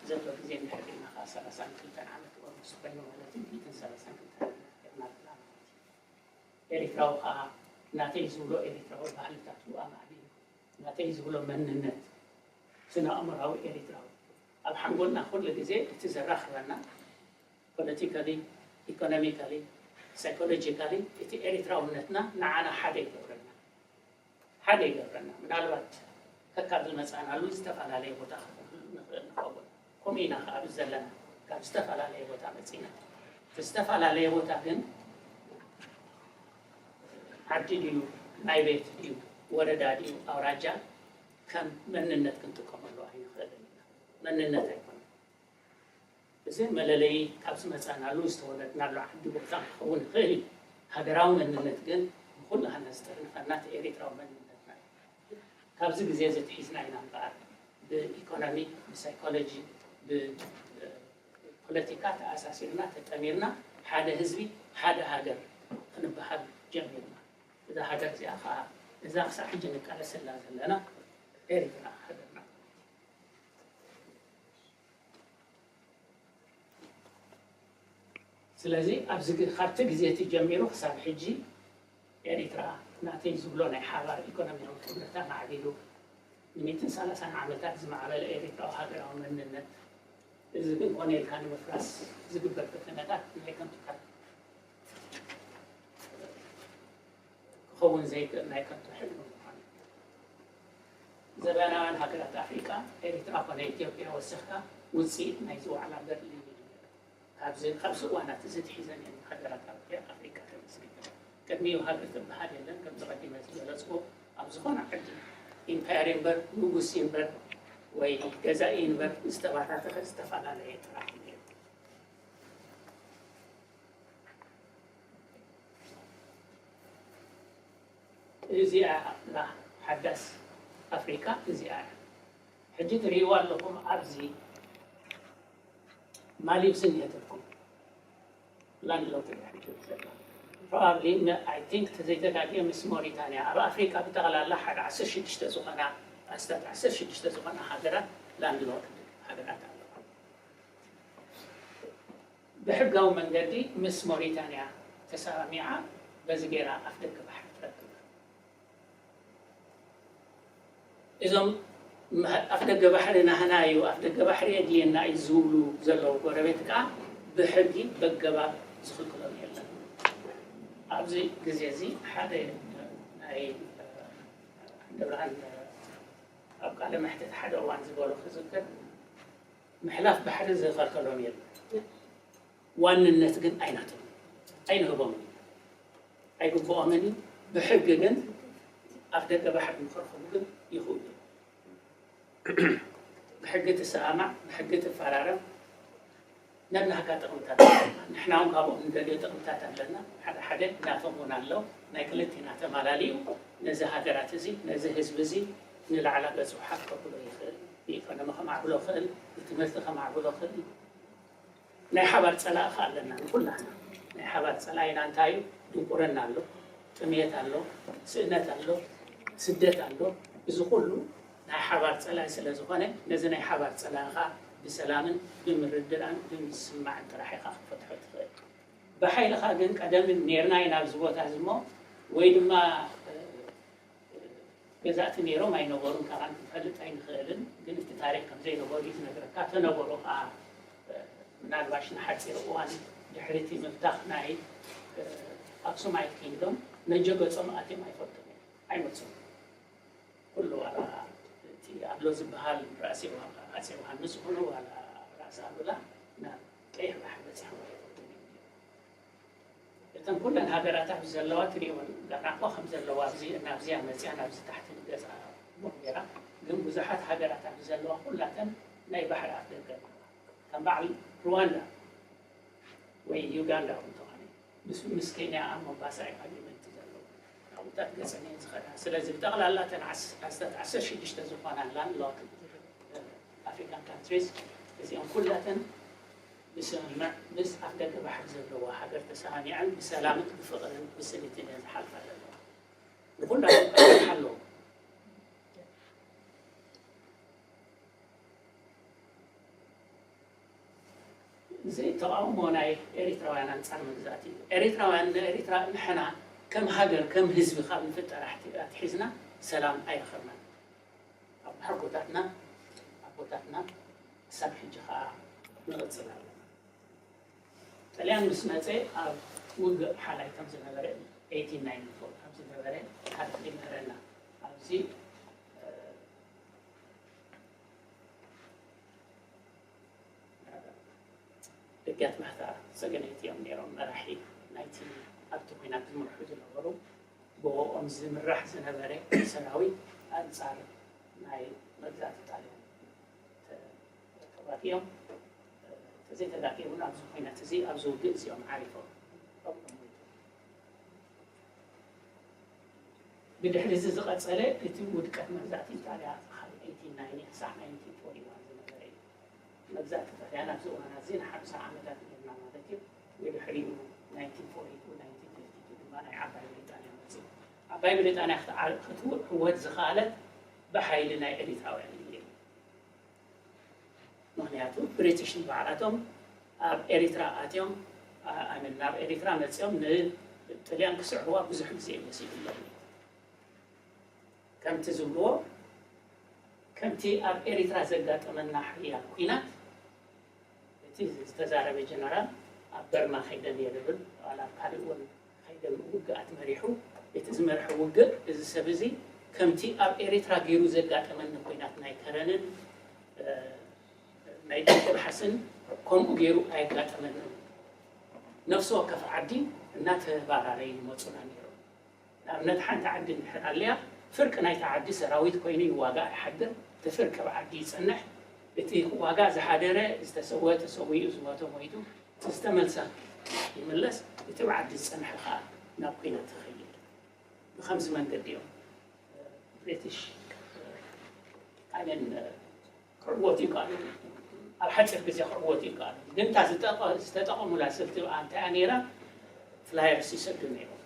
ዘሎ ግዜ እንድሕር ሪእና ከዓ ሰላሳን ክልተን ዓመት ኦልሞስት ኮይኑ ማለት እዩ። ሚእትን ሰላሳን ክልተን ዓመት ጌርና ኣለና ማለት እዩ። ኤሪትራዊ ከዓ ናተይ ዝብሎ ኤሪትራዊ ባህልታቱ ኣማዕቢሉ፣ ናተይ ዝብሎ መንነት ስነ ኣእምራዊ ኤሪትራዊ ኣብ ሓንጎልና ኩሉ ግዜ እቲ ዘራኽበና ፖለቲካሊ፣ ኢኮኖሚካሊ፣ ሳይኮሎጂካሊ እቲ ኤሪትራውነትና ንዓና ሓደ ይገብረና። ሓደ ይገብረና። ምናልባት ከካብ ዝመፃእናሉ ዝተፈላለየ ቦታ ክንህሉ ንኽእል ንኸውን። ከምኡ ኢና ከዓ ኣብዚ ዘለና ካብ ዝተፈላለየ ቦታ መፂና። እቲ ዝተፈላለየ ቦታ ግን ዓዲ ድዩ፣ ማይ ቤት ድዩ፣ ወረዳ ድዩ፣ ኣውራጃ ከም መንነት ክንጥቀመሉ ኣይንኽእልን ኢና። መንነት ኣይኮነን። እዚ መለለዪ ካብ ዝመፃእናሉ ዝተወለድናሉ ዓዲ ቦታ ክኸውን ይኽእል እዩ። ሃገራዊ መንነት ግን ንኹላህና ዝጥርንፈና እቲ ኤሪትራዊ መንነትና እዩ። ካብዚ ግዜ እዚ ኣትሒዝና ኢና እምበኣር ብኢኮኖሚ፣ ብሳይኮሎጂ፣ ብፖለቲካ ተኣሳሲርና ተጠሚርና ሓደ ህዝቢ፣ ሓደ ሃገር ክንበሃል ጀሚርና። እዛ ሃገር እዚኣ ከዓ፣ እዛ ክሳብ ሕጂ ንቃለሰላ ዘለና ኤርትራ ሃገርና። ስለዚ ኣብዚ ግ-፣ ካብቲ ግዜ እቲ ጀሚሩ ክሳብ ሕጂ ኤሪትራ ናተይ ዝብሎ ናይ ሓባር ኢኮኖሚያዊ ጥምረት ኣማዕቢሉ፣ ንሚእትን ሰላሳን ዓመታት ዝማዕበለ ኤሪትራዊ ሃገራዊ መንነት፣ እዚ ግን ኮነ ኢልካ ንምፍራስ ዝግበር ፈተነታት ናይ ከንቱታት ክኸውን ዘይክእል ናይ ከንቱ ሕልሚ ምዃኑ። ዘበናውያን ሃገራት ኣፍሪቃ፣ ኤሪትራ ኮነ ኢትዮጵያ ወሲኽካ፣ ውጽኢት ናይዚ ዋዕላ በርሊን እዩ። ካብዚ፣ ካብዚ እዋናት እዚ ትሒዘን እየን ሃገራት ኣፍሪ-፣ ኣፍሪቃ ተመስሪተን። ቅድሚኡ ሃገር ትበሃል የለን፣ ከምቲ ቀዲመ ዝገለጽኩ፣ ኣብ ዝኾነ ዓዲ ኢምፓየር እምበር፣ ንጉስ እምበር፣ ወይ ገዛኢ እምበር፣ ዝተባታተኸ ዝተፈላለየ ጥራሕ እዩ ነይሩ። እዚኣ እያ ሓዳስ ኣፍሪቃ፣ እዚኣ እያ። ሕጂ ትርእይዋ ኣለኹም፣ ኣብዚ ማሊቭስ እኒሀትልኩም። ላንድ ሎክድ እያ ሕጂ ዘላ። ፕሮባብሊ፣ ን-፣ ኣይ ቲንክ፣ ተዘይተጋግየ ምስ ሞሪታንያ፣ ኣብ ኣፍሪቃ ብጠቕላላ ሓደ ዓሰርተ ሽዱሽተ ዝኾና፣ ኣስታት ዓሰርተ ሽዱሽተ ዝኾና ሃገራት ላንድ ሎክድ ሃገራት ኣለዋ። ብሕጋዊ መንገዲ ምስ ሞሪታንያ ተሰማሚዓ፣ በዚ ገይራ ኣፍደገ ባሕሪ ትረክብ። እዞም መ-፣ ኣፍደገ ባሕሪ ናህና እዩ፣ ኣፍደገ ባሕሪ የድልየና እዩ ዝብሉ ዘለዉ ጎረቤት ከኣ ብሕጊ በገባብ ዝኽልክሎም የለን። ኣብዚ ግዜ እዚ ሓደ ናይ፣ እ፣ ዓንደብርሃን ኣብ ቃለ መሕትት ሓደ እዋን ዝበሎ ክዝክር፣ ምሕላፍ ባሕሪ ዝኸልከሎም የለን። ዋንነት ግን ኣይናቶም፣ ኣይንህቦምን፣ ኣይግብኦምን እዩ። ብሕጊ ግን ኣፍደገ ባሕሪ ንኽረኽቡ ግን ይኽእሉ እዮም። ብሕጊ ትሰማማዕ፣ ብሕጊ ትፈራረም፣ ነናህካ ጥቕምታት ኣለና። ንሕና እውን ካብኦም ንደልዮ ጥቕምታት ኣለና። ሓደ ሓደ ናቶም እውን ኣለዉ። ናይ ክልቴና ተማላሊኡ ነዚ ሃገራት እዚ፣ ነዚ ህዝቢ እዚ ንላዕላ በጽሑ ሓፍ ከብሎ ይኽእል፣ ብኢኮኖሚ ከማዕብሎ ይኽእል፣ ብትምህርቲ ከማዕብሎ ይኽእል። ናይ ሓባር ጸላኢ ከ ኣለና ንኩላህና። ናይ ሓባር ጸላኢና እንታይ እዩ? ድንቁርና ኣሎ፣ ጥምየት ኣሎ፣ ስእነት ኣሎ፣ ስደት ኣሎ። እዚ ኩሉ ናይ ሓባር ጸላኢ ስለ ዝኾነ፣ ነዚ ናይ ሓባር ጸላኢ ከኣ ብሰላምን ብምርድዳእን ብምስምማዕን ጥራሕ ኢኻ ክትፈትሖ ትኽእል። ብሓይልኻ ግን ቀደም ኔርና ኢና ኣብዚ ቦታ እዚ እሞ፣ ወይ ድማ፣ እ፣ ገዛእቲ ነይሮም ኣይነበሩን፣ ካባን ክንፈልጥ ኣይንኽእልን። ግን እቲ ታሪኽ ከም ዘይነበሩ እዩ ዝነግረካ። ተነበሩ ከኣ፣ እ፣ ምናልባሽ ንሓጺር እዋን ድሕሪ እቲ ምብታኽ ናይ፣ እ፣ ኣክሱማይት ኪንግዶም ነጀ ገጾም ኣትዮም ኣይፈልጡን እዮም። ኣይመጹን። ኩሉ ዋላ እቲ ኣሎ ዝበሃል ራእሲ ዮሃ-፣ ኣጼ ዮሃንስ ይኹኑ ዋላ ራእሲ ኣሉላ ናብ ቀይሕ ባሕሪ በጺሖም ኣይፈልጡን እዮም። እተን ኩለን ሃገራት ኣብዚ ዘለዋ ትሪእወን፣ ጋና እኳ ከም ዘለዋ ኣብዚ፣ ናብዚኣ መጺኣ፣ ናብዚ ታሕቲ ገጻ ቦምቤራ፣ ግን ብዙሓት ሃገራት ኣብዚ ዘለዋ ኩላተን ናይ ባሕሪ ኣፍደገ ኣለዋ። ከም በዓል ሩዋንዳ ወይ ዩጋንዳ እውን እንተኾነ፣ ምስ፣ ምስ ኬንያ ኣብ ሞምባሳ እዮም ኣግሪመንት ዘለዎም። ናብኡታት ገጸን እየን ዝኸዳ። ስለዚ ብጠቕላላ እተን ዓስ-፣ ኣስታት ዓሰርተ ሽዱሽተ ዝኾና ላንድ ሎክድ ኣፍሪካን ካንትሪስ እዚኦም ኩላተን ብስምምዕ ምስ ኣፍደገ ባሕሪ ዘለዋ ሃገር ተሰማሚዐን ብሰላምን ብፍቕርን ብስኒትን እየን ዝሓልፋ ዘለዋ። ንኹላቶም ኣለዎም። እዚ ተቓውሞ ናይ ኤሪትራውያን ኣንጻር መግዛእቲ እዩ። ኤሪትራውያን ንኤሪትራ ንሕና ከም ሃገር፣ ከም ህዝቢ ካብ ንፍጠር ኣሕቲ-፣ ኣትሒዝና ሰላም ኣይረኸብናን። ኣቦሓጎታትና፣ ኣቦታትና ክሳብ ሕጂ ከኣ ንቕጽል ኣለና። ጥልያን ምስ መጸ ኣብ ውግእ ሓላይ ከም ዝነበረ፣ ኤይቲን ናይንቲ ፎር ከም ዝነበረ ታሪኽ ይምህረና። ኣብዚ፣ እ፣ ደጊያት ባህታ ጸገነይቲ እዮም ነይሮም መራሒ ናይቲ ኣብቲ ኲናት ዝመርሑ ዝነበሩ። ብኦም ዝምራሕ ዝነበረ ሰራዊት ኣንጻር ናይ መግዛእቲ ጣልያን ተ-፣ ተዋጊኦም። ተዘይተጋግየ እውን ኣብዚ ኲናት እዚ፣ ኣብዚ ውግእ እዚኦም ዓሪፎም። ብድሕሪ እዚ ዝቐጸለ እቲ ውድቀት መግዛእቲ ኢጣልያ ካብ ኤይቲን ናይንቲ ክሳዕ ናይንቲን ፎርቲ ዋን ዝነበረ እዩ። መግዛእቲ ጣልያን ኣብዚ እዋን እዚ ንሓምሳ ዓመታት ነይርና ማለት እዩ። ብድሕሪኡ ናይንቲን ፎርቲ ቱ፣ ናይንቲን ፊፍቲ ቱ ድማ ናይ ዓባይ ብሪጣንያ መፅኡ። ዓባይ ብሪጣንያ ክትዓ-፣ ክትዕወት ዝኸኣለት ብሓይሊ ናይ ኤሪትራውያን እዩ። ምኽንያቱ ብሪቲሽ ንባዕላቶም ኣብ ኤሪትራ ኣትዮም፣ ኣ-፣ ኣይ ሚን፣ ናብ ኤሪትራ መፅኦም ንጥልያን ክስዕርዋ ብዙሕ ግዜ እዩ ወሲዱሎም። ከምቲ ዝብልዎ፣ ከምቲ ኣብ ኤሪትራ ዘጋጠመና ሓያል ኲናት፣ እቲ ዝተዛረበ ጀነራል ኣብ በርማ ከይደን እየ ዝብል፣ ዋላ ኣብ ካልእ እውን ከይደን ውግኣት መሪሑ፣ እቲ ዝመርሐ ውግእ፣ እዚ ሰብ እዚ ከምቲ ኣብ ኤሪትራ ገይሩ ዘጋጠመኒ ኲናት ናይ ከረንን፣ እ፣ ናይ ደቂ ባሕስን ከምኡ ገይሩ ኣየጋጠመንን። ነፍሲ ወከፍ ዓዲ እናተባራረዩ ይመፁና ነይሮም። ንኣብነት፣ ሓንቲ ዓዲ እንድሕር ኣልያ፣ ፍርቂ ናይታ ዓዲ ሰራዊት ኮይኑ ይዋጋእ ይሓድር። እቲ ፍርቂ ኣብ ዓዲ ይጸንሕ። እቲ ዋጋ ዝሓደረ ዝተሰወ ተሰዊኡ፣ ዝሞተ ሞይቱ፣ እቲ ዝተመልሰ ይምለስ። እቲ ኣብ ዓዲ ዝጸንሐ ከኣ ናብ ኲናት ይኸይድ። ብኸምዚ መንገዲ እዮም ብሪቲሽ፣ ኣይ ሚን፣ ክዕወቱ ይከኣሉ። ኣብ ሓፂር ግዜ ክዕወቱ ይከኣሉ። ግን እታ ዝተጠ-፣ ዝተጠቐሙላ ስልቲ እንታይ እያ ነይራ? ፍላየርስ ይሰዱ ነይሮም።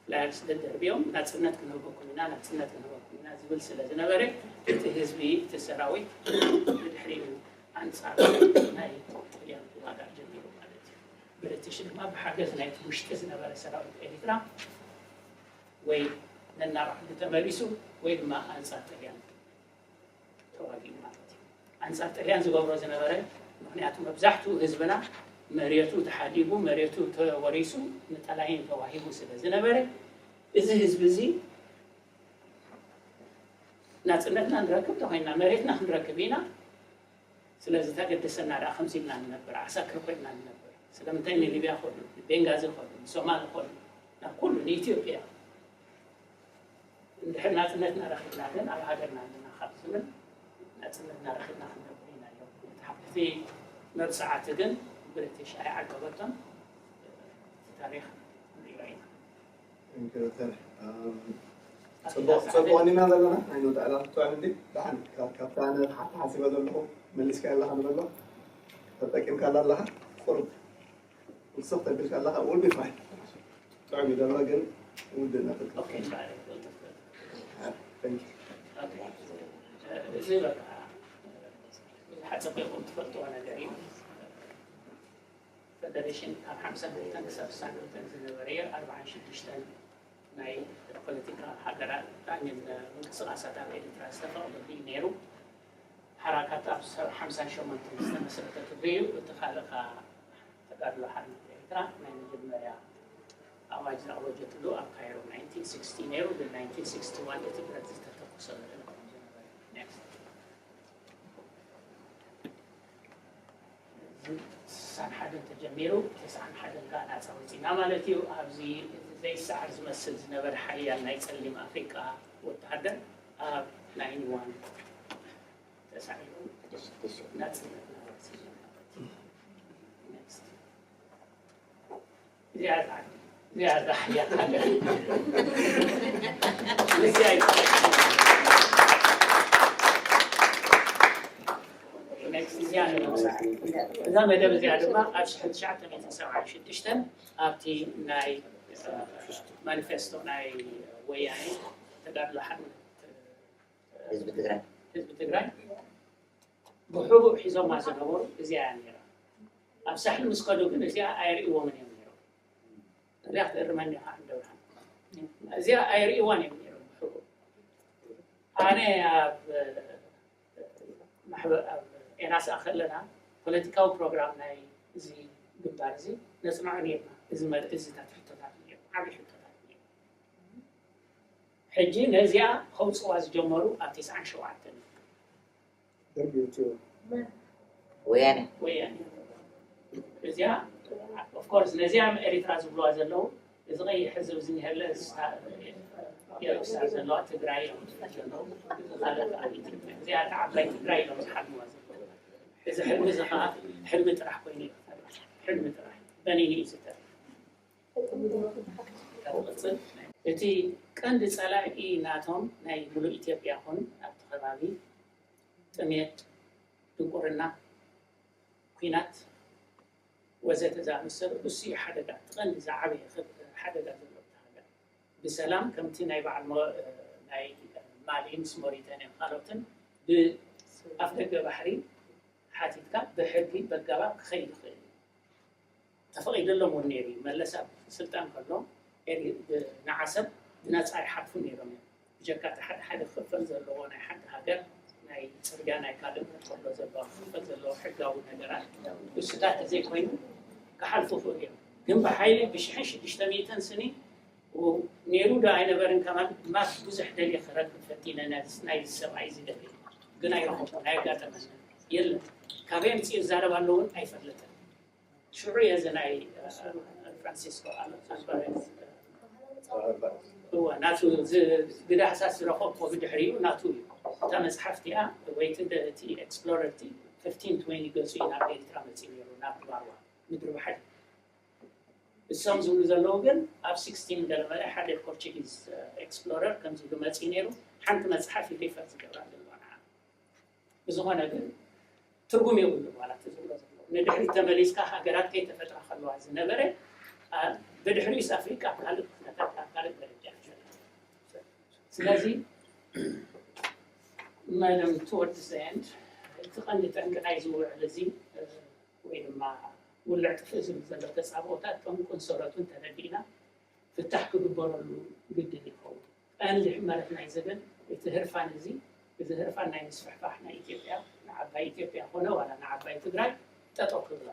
ፍላየርስ ደደርብዮም፣ "ናፅነት ክንህበኩም ኢና፣ ናፅነት ክንህበኩም ኢና" ዝብል ስለ ዝነበረ፣ እቲ ህዝቢ፣ እቲ ሰራዊት ብድሕሪኡ ኣንፃር ናይ ጥልያን ክዋጋእ ጀሚሩ ማለት እዩ። ብሪቲሽ ድማ ብሓገዝ ናይቲ ውሽጢ ዝነበረ ሰራዊት ኤሪትራ ወይ ነናብ ዓዱ ተመሊሱ ወይ ድማ ኣንፃር ጥልያን ተዋጊኡ ማለት እዩ። ኣንፃር ጥልያን ዝገብሮ ዝነበረ፣ ምኽንያቱ መብዛሕትኡ ህዝብና መሬቱ ተሓዲጉ፣ መሬቱ ተወሪሱ፣ ንጠላይን ተዋሂቡ ስለ ዝነበረ፣ እዚ ህዝቢ እዚ ናፅነትና ንረክብ ተኮይንና፣ መሬትና ክንረክብ ኢና፣ ስለዚ ተገደሰና ደኣ ከምዚ ኢልና ንነብር፣ ዓሳክር ኮይንና ንነብር። ስለምንታይ ንሊብያ ኾዱ፣ ንቤንጋዚ ኾዱ፣ ንሶማል ኾዱ፣ ናብ ኩሉ፣ ንኢትዮጵያ። እንድሕር ናፅነትና ረኺብና ግን ኣብ ሃገርና ኣለና ካብ ዝብል፣ ናፅነትና ረኺብና ክንነብር ኢና ኢሎም። እቲ ሓ-፣ እቲ መብፅዓቲ ግን ብሪቲሽ ኣይዓቀበቶን። እቲ ታሪኽ ንሪኦ ኢና። Thank you, ዶክተር። ኣም፣ ኣቲ ጽቡቕ፣ ዳስ ጽቡቕ ዓደይ። ኢና ዘለና። ኣይንውዳእ ዕላል ጥዑም እንዲ። ደሓን፣ ካብ፣ ካብታ ኣነ ሓ-፣ ሓሲበ ዘለኹ መሊስካዮ ኣለኻ ንበሎ። ተጠቂምካላ ኣለኻ። ቁሩብ ውስኽ ተቢልካ ኣለኻ። Will be fine። ጥዑም እዩ ዘሎ፣ ግን ውድእ ነፍልካ። ኦኬ፣ ባዕለይ ክብል ትኽእል። Thank you። ኦኬ። እዚ በቃ፣ ብዙሓት ጸቂቕኩም ትፈልጥዎ ነገር እዩ። ፈደሬሽን ካብ ሓምሳን ክልተን ክሳብ ስሳን ክልተን ዝነበረ እዩ። ኣርባዓን ሽዱሽተን ናይ ፖለቲካ ሃገራት፣ ኣይ ሚን፣ ምንቅስቓሳት ኣብ ኤርትራ ዝተፈቕደሉ እዩ ነይሩ። ሓራካት ኣብ ሰ-፣ ሓምሳን ሸሞንተን ዝተመስረተትሉ እዩ። እቲ ካልእ ከኣ ተጋድሎ ሓርነት ኤርትራ ናይ መጀመርያ ኣዋጅ ዝኣወጀትሉ ኣብ ካይሮ ናይንቲን ሲክስቲ ነይሩ። ግን ናይንቲን ሲክስቲ ዋን እቲ ብረት ዝተተኮሰሉ ዕለት ከም ዝነበረ። ኔክስት። ስሳን ሓደን ተጀሚሩ፣ ተስዓን ሓደን ከኣ ናጻ ወጺና ማለት እዩ። ኣብዚ እቲ ዘይሰዓር ዝመስል ዝነበረ ሓያል ናይ ጸሊም ኣፍሪቃ ወተሃደር ኣብ ናይንቲ ዋን ተሳዒሩ ናጽነትና ወጺና ማለት እዩ። ኔክስት። እዚኣ እያ፣ እዚኣ እያ ሓያል ሃገር። ምስያ እዩ። ኔክስት፣ እዚኣ ንነብሳ። እዛ መደብ እዚኣ ድማ ኣብ ሽሕን ትሽዓተ ሚእትን ሰብዓን ሽዱሽተን ኣብቲ ናይ፣ እ፣ ማኒፌስቶ ናይ ወያኔ ተጋድሎ ሓርነት ህዝቢ ትግራይ። ህዝቢ ትግራይ ብሕቡእ ሒዞማ ዝነበሩ እዚኣ እያ ነይራ። ኣብ ሳሕል ምስ ከዱ ግን እዚኣ ኣይርእይዎምን እዮም ነይሮም። እዚኣ ክትእርመኒ ኢኻ ዓንደብርሃን። እዚኣ ኣይርእይዋን እዮም ነይሮም ብሕቡእ። ኣነ ኣብ ማሕበር፣ ኣብ ኤናስኣ ከለና ፖለቲካዊ ፕሮግራም ናይ እዚ ግንባር እዚ ነጽንዖ ነይርና። እዚ መር-፣ እዚታት ሕቶታት እዮም፣ ዓብዪ ሕቶታት እዮም። ሕጂ ነዚኣ ከውፅዋ ዝጀመሩ ኣብ ተስዓን ሸውዓተን እዩ። ደርግ እዩ። ወያነ። ወያነ። እዚኣ፣ ኦፍ ኮርስ፣ ነዚኣ ኤሪትራ ዝብልዋ ዘለዉ፣ እዚ ቀይሕ ህዝብ ዝኒሀለ፣ እሳ-፣ ኤርትራ ዘለዋ ትግራይ እዮም ዝብሉ ዘለዉ። እዚ ካልእ ከዓ ኢትዮጵያ። እዚኣ እታ ዓባይ ትግራይ እዮም ዝሓልምዋ ዘለዉ። እዚ ሕልሚ እዚ ከዓ ሕልሚ ጥራሕ ኮይኑ እዩ። ሕልሚ ጥራሕ። በኒኑ እዩ ዝተርፍ። እቲ ቀንዲ ጸላኢ ናቶም ናይ ምሉእ ኢትዮጵያ ይኹን ኣብቲ ከባቢ ጥሜት፣ ድንቁርና፣ ኲናት፣ ወዘተ ዝኣመሰሉ፣ እሱ እዩ ሓደጋ፣ እቲ ቀንዲ ዝዓበየ ክብ-፣ ሓደጋ ዘለዎ እታ ሃገር። ብሰላም ከምቲ ናይ በዓል ሞ-፣ ናይ ማሊ ምስ ሞሪተንያን ካልኦትን ብኣፍ ደገ ባሕሪ ሓቲትካ ብሕጊ በጋባብ ክኸይድ ይኽእል እዩ። ተፈቒደሎም እውን ነይሩ እዩ። መለስ ኣብ ስልጣን ከሎ ኤሪ-፣ ንዓሰብ ብነፃ ይሓልፉ ነይሮም እዮም። ብጀካ እቲ ሓደ ሓደ ክኽፈል ዘለዎ ናይ ሓንቲ ሃገር ናይ ፅርግያ ናይ ካልእ ከሎ ዘለዎ ክኽፈል ዘለዎ ሕጋዊ ነገራት እሱታት ተዘይኮይኑ ክሓልፉ ይኽእሉ እዮም። ግን ብሓይሊ ብሽሕን ሽዱሽተ ሚእትን ስኒ ነይሩ ዶ ኣይነበርን ከማን ማስ ብዙሕ ደልየ ክረክብ ፈቲነ ናይ ሰብኣይ እዚ ደልየ ግን ኣይረኸብኩን፣ ኣየጋጠመንን። የለን ካበይ ኣምፅኡ ይዛረብ ኣሎ እውን ኣይፈለጠን። ሽዑ እየ እዚ ናይ ፍራንሲስኮ ኣልቫሬዝ እወ ናቱ ግዳ ሃሳስ ዝረኸብኩ ብድሕሪኡ ናቱ እዩ። እታ መፅሓፍ እቲኣ ወይ እቲ ኤክስፕሎረር እቲ ፍፍቲን ትዌንቲ ገፁ እዩ ናብ ኤርትራ መፂኡ ነይሩ ናብ ባርዋ ምድሪ ባሕሪ። እሶም ዝብሉ ዘለዉ ግን ኣብ ሲክስቲን ገለመለ ሓደ ፖርቹጊዝ ኤክስፕሎረር ከምዚ ኢሉ መፂኡ ነይሩ። ሓንቲ መፅሓፍ እዩ ሪፈር ዝገብራ ዘለዋ ንዓ ብዝኾነ ግን ትርጉም የብሉ ማለት ዝብሎ ዘሎ ንድሕሪት ተመሊስካ ሃገራት ከይተፈጥራ ከለዋ ዝነበረ ብድሕሪኡስ ኣፍሪቃ ካልእ ኩነታት ኣብ ካልእ ደረጃ እዩ ዘላ። ስለዚ መደም ትወዲ ዘንድ እቲ ቀንዲ ጠንቂ ናይ ዝውዕል እዚ ወይ ድማ ውልዕ ጥፍእ ዝብል ዘሎ ተፃብኦታት ጠንቁን ሰረቱን ተረዲእና ፍታሕ ክግበረሉ ግድን ይኸውን። ቀንዲ ሕመረት ናይዚ ግን እቲ ህርፋን እዚ፣ እዚ ህርፋን ናይ ምስፍሕፋሕ ናይ ኢትዮጵያ ንዓባይ ኢትዮጵያ ኮነ ዋላ ንዓባይ ትግራይ ጠጠው ክብላ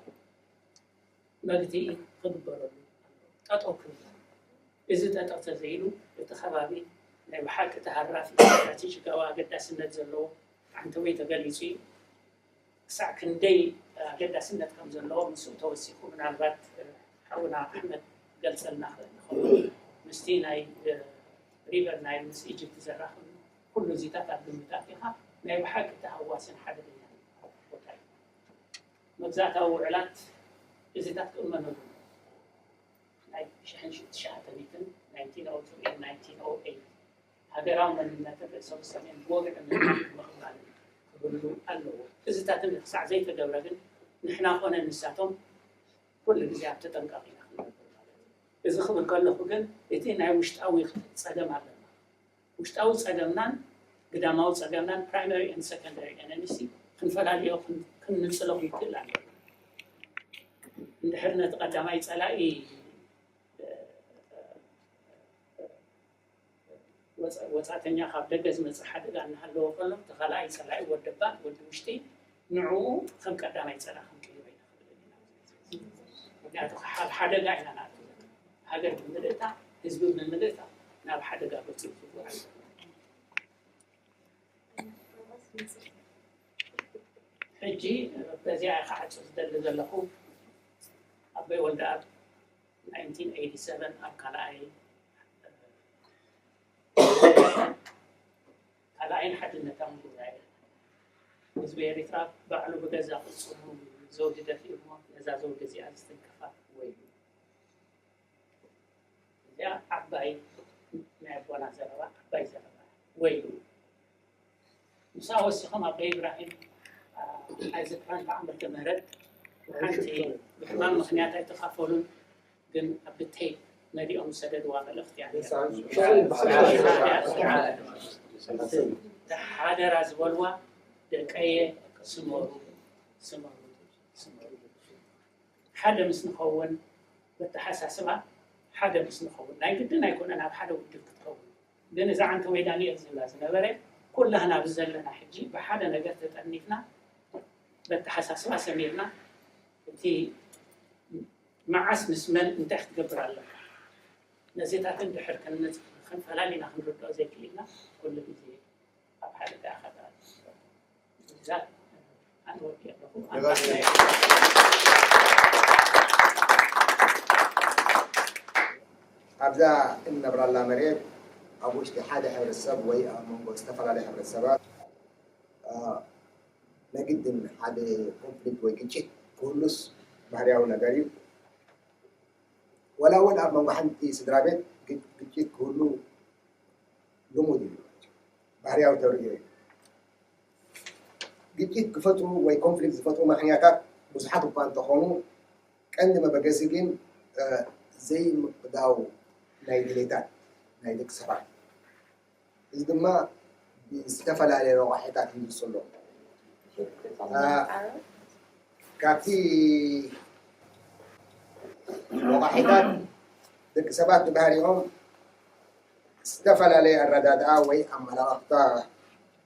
መግትኢ ክግበረሉ ኣለዎ። ጠጠው ክብላ እዚ ጠጠው ተዘይሉ እቲ ከባቢ ናይ ብሓቂ ተሃራፊ ስትራቴጂካዊ ኣገዳስነት ዘለዎ ዓንተወይ ተገሊፁ እዩ። ክሳዕ ክንደይ ኣገዳስነት ከም ዘለዎ ምስኡ ተወሲኹ ምናልባት ሓውና ኣሕመድ ክገልፀልና ክእል ይኸውን ምስቲ ናይ ሪቨር ናይል ምስ ኢጅፕት ዘራኽብ ኩሉ እዚታት ኣብ ግምት ኣቲኻ ናይ ብሓቂ ተሃዋስን ሓደገኛ ቦታ እዩ። መግዛእታዊ ውዕላት እዚታት ክእመነሉ ናይ ሽሕን ትሽዓተ ሚእትን ናይንቲን ኦ ቱ ናይንቲን ኦ ኤይት ሃገራዊ መንነትን ርእሰ ውሳኔን ብወግዒ ምምሕዳርን ምኽባርን ክህሉ ኣለዎ። እዚታት ክሳዕ ዘይተገብረ ግን ንሕና ኮነ ንሳቶም ኩሉ ግዜ ኣብ ተጠንቀቕ ኢና ክንነብር ማለት እዩ። እዚ ክብል ከለኹ ግን እቲ ናይ ውሽጣዊ ጸገም ኣለና። ውሽጣዊ ጸገምናን ግዳማዊ ጸገምናን primary and secondary enemies ክንፈላልዮ ክንንጽሎ ክንክእል ኣለና። እንድሕር ነቲ ቀዳማይ ጸላኢ ወፃእተኛ ካብ ደገ ዝመፅእ ሓደጋ እናሃለወ ከሎ እቲ ካልኣይ ፀላኢ ወደባት ወዲ ውሽጢ ንዕኡ ከም ቀዳማይ ፀላኢ ክንቅይሮ ይንኽእል ኢና። ምክንያቱ ካብ ሓደጋ ኢና ንኣቱ ዘለና። ሃገር ብምልእታ ህዝቢ ብምልእታ ናብ ሓደጋ በፂሑ ዝጉዓዝ ዘሎ። ሕጂ በዚኣ ክዓፁ ዝደሊ ዘለኹ ኣቦይ ወልደኣብ ናይንቲን ኤይቲ ሰቨን ኣብ ካልኣይ ካልኣይን ሓድነታውን ጉባኤ ህዝቢ ኤሪትራ ባዕሉ ብገዛ ቅልፅሙ ዘውዲ ደፊኡ እሞ ነዛ ዘውዲ እዚኣ ዝትንክፋ ወይሉ። እዚኣ ዓባይ ናይ ኣቦና ዘረባ ዓባይ ዘረባ ወይሉ። ምስኣ ወሲኾም ኣቦይ ኢብራሂም ኣይዝክራን ተኣምር ገመረት ሓንቲ ብሕማም ምኽንያት ኣይተኻፈሉን፣ ግን ኣብ ብተይ መሊኦም ዝሰደድዋ መልእኽቲ እያ። ሓደራ ዝበልዋ ደቀየ ስመሩ ስመሩ ስመሩ ሓደ ምስ ንኸውን በተሓሳስባ ሓደ ምስ ንኸውን ናይ ግድን ኣይኮነን ኣብ ሓደ ውድብ ክትኸውን ግን እዛ ዓንተ ወይ ዳንኤል ዝብላ ዝነበረ ኩላህና ኣብዚ ዘለና ሕጂ ብሓደ ነገር ተጠርኒፍና በተሓሳስባ ሰሚርና እቲ መዓስ ምስ መን እንታይ ክትገብር ኣለካ ነዚታት እንድሕር ክንፈላሊና ክንርድኦ ዘይክእልና ኩሉ ግዜ ኣብ ሓደ ዳኣ ካታ እዛ ኣነ ወዲ ኣለኹ ኣብዛ እንነብራላ መሬት ኣብ ውሽጢ ሓደ ሕብረተሰብ ወይ ኣብ መንጎ ዝተፈላለዩ ሕብረተሰባት ነግድን ሓደ ኮንፍሊክት ወይ ግጭት ክህሉስ ባህርያዊ ነገር እዩ። ወላ እውን ኣብ መንጎ ሓንቲ ስድራ ቤት ግጭት ክህሉ ልሙድ እዩ፣ ባህርያዊ ተርእዮ እዩ። ግጭት ክፈጥሩ ወይ ኮንፍሊክት ዝፈጥሩ ምኽንያታት ብዙሓት እኳ እንተኾኑ ቀንዲ መበገሲ ግን ዘይምቕዳው ናይ ድሌታት ናይ ደቂ ሰባት፣ እዚ ድማ ብዝተፈላለየ ረቋሒታት ይምልሱ ኣሎ። ካብቲ ረቋሒታት፣ ደቂ ሰባት ብባህሪኦም ዝተፈላለየ ኣረዳድኣ ወይ ኣመላኽታ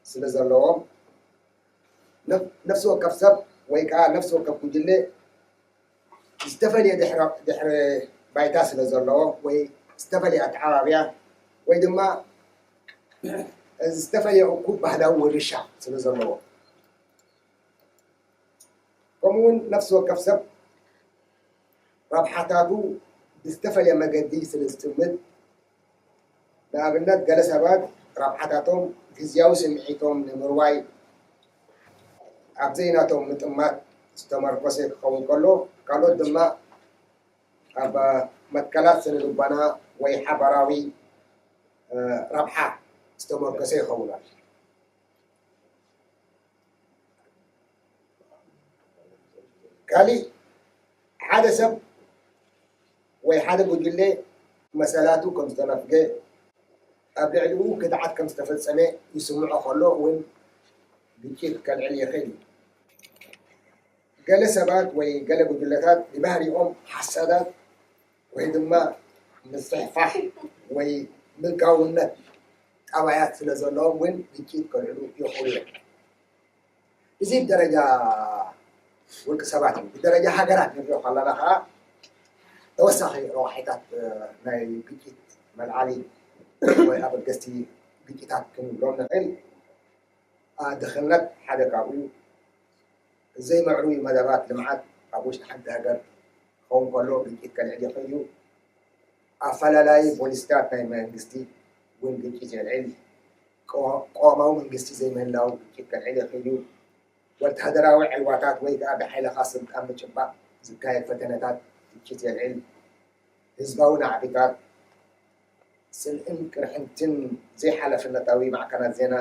ስለ ዘለዎም፣ ነፍሲ ወከፍ ሰብ ወይ ከዓ ነፍሲ ወከፍ ጉጅለ ዝተፈለየ ድሕረ ባይታ ስለ ዘለዎ ወይ ዝተፈለየ ኣተዓባብያ ወይ ድማ ዝተፈለየ እኩብ ባህላዊ ውርሻ ስለ ዘለዎ፣ ከምኡ እውን ነፍሲ ወከፍ ሰብ ረብሓታቱ ብዝተፈለየ መገዲ ስለ ዝጥምት፣ ንኣብነት ገለ ሰባት ረብሓታቶም ግዝያዊ ስምዒቶም ንምርዋይ ኣብ ዘይናቶም ምጥማት ዝተመርኮሰ ክኸውን ከሎ፣ ካልኦት ድማ ኣብ መትከላት ስነ ልቦና ወይ ሓባራዊ ረብሓ ዝተመርኮሰ ይኸውን ኣሎ። ካሊእ ሓደ ሰብ ወይ ሓደ ጉጅለ መሰላቱ ከም ዝተነፍገ፣ ኣብ ልዕሊኡ ክድዓት ከም ዝተፈጸመ ይስምዖ ከሎ እውን ግጭት ከልዕል ይኽእል እዩ። ገለ ሰባት ወይ ገለ ጉጅለታት ብባህሪኦም ሓሳዳት ወይ ድማ ምስፍሕፋሕ ወይ ምልካውነት ጠባያት ስለ ዘለዎም እውን ግጭት ከልዕሉ ይኽእሉ እዮም። እዚ ብደረጃ ውልቂ ሰባት እዩ። ብደረጃ ሃገራት ንሪኦ ከለና ከዓ ተወሳኺ ረዋሒታት ናይ ግጭት መልዓሊ ወይ ኣበገስቲ ግጭታት ክንብሎም ንኽእል። ድኽነት ሓደ ካብኡ እዩ። ዘይምዕሩይ መደባት ልምዓት ኣብ ውሽጢ ሓንቲ ሃገር ክኸውን ከሎ ግጭት ከልዕል ይኽእል እዩ። ኣፈላላይ ፖሊሲታት ናይ መንግስቲ እውን ግጭት የልዕል። ቅዋማዊ መንግስቲ ዘይምህላው ግጭት ከልዕል ይኽእል እዩ። ወታደራዊ ዕልዋታት ወይ ከዓ ብሓይልኻ ስልጣን ምጭባጥ ዝካየድ ፈተነታት ግጭት የልዕል። ህዝባዊ ናዕቢታት፣ ጽልእን ቅርሕንትን ዘይሓላፍነታዊ ማዕከናት ዜና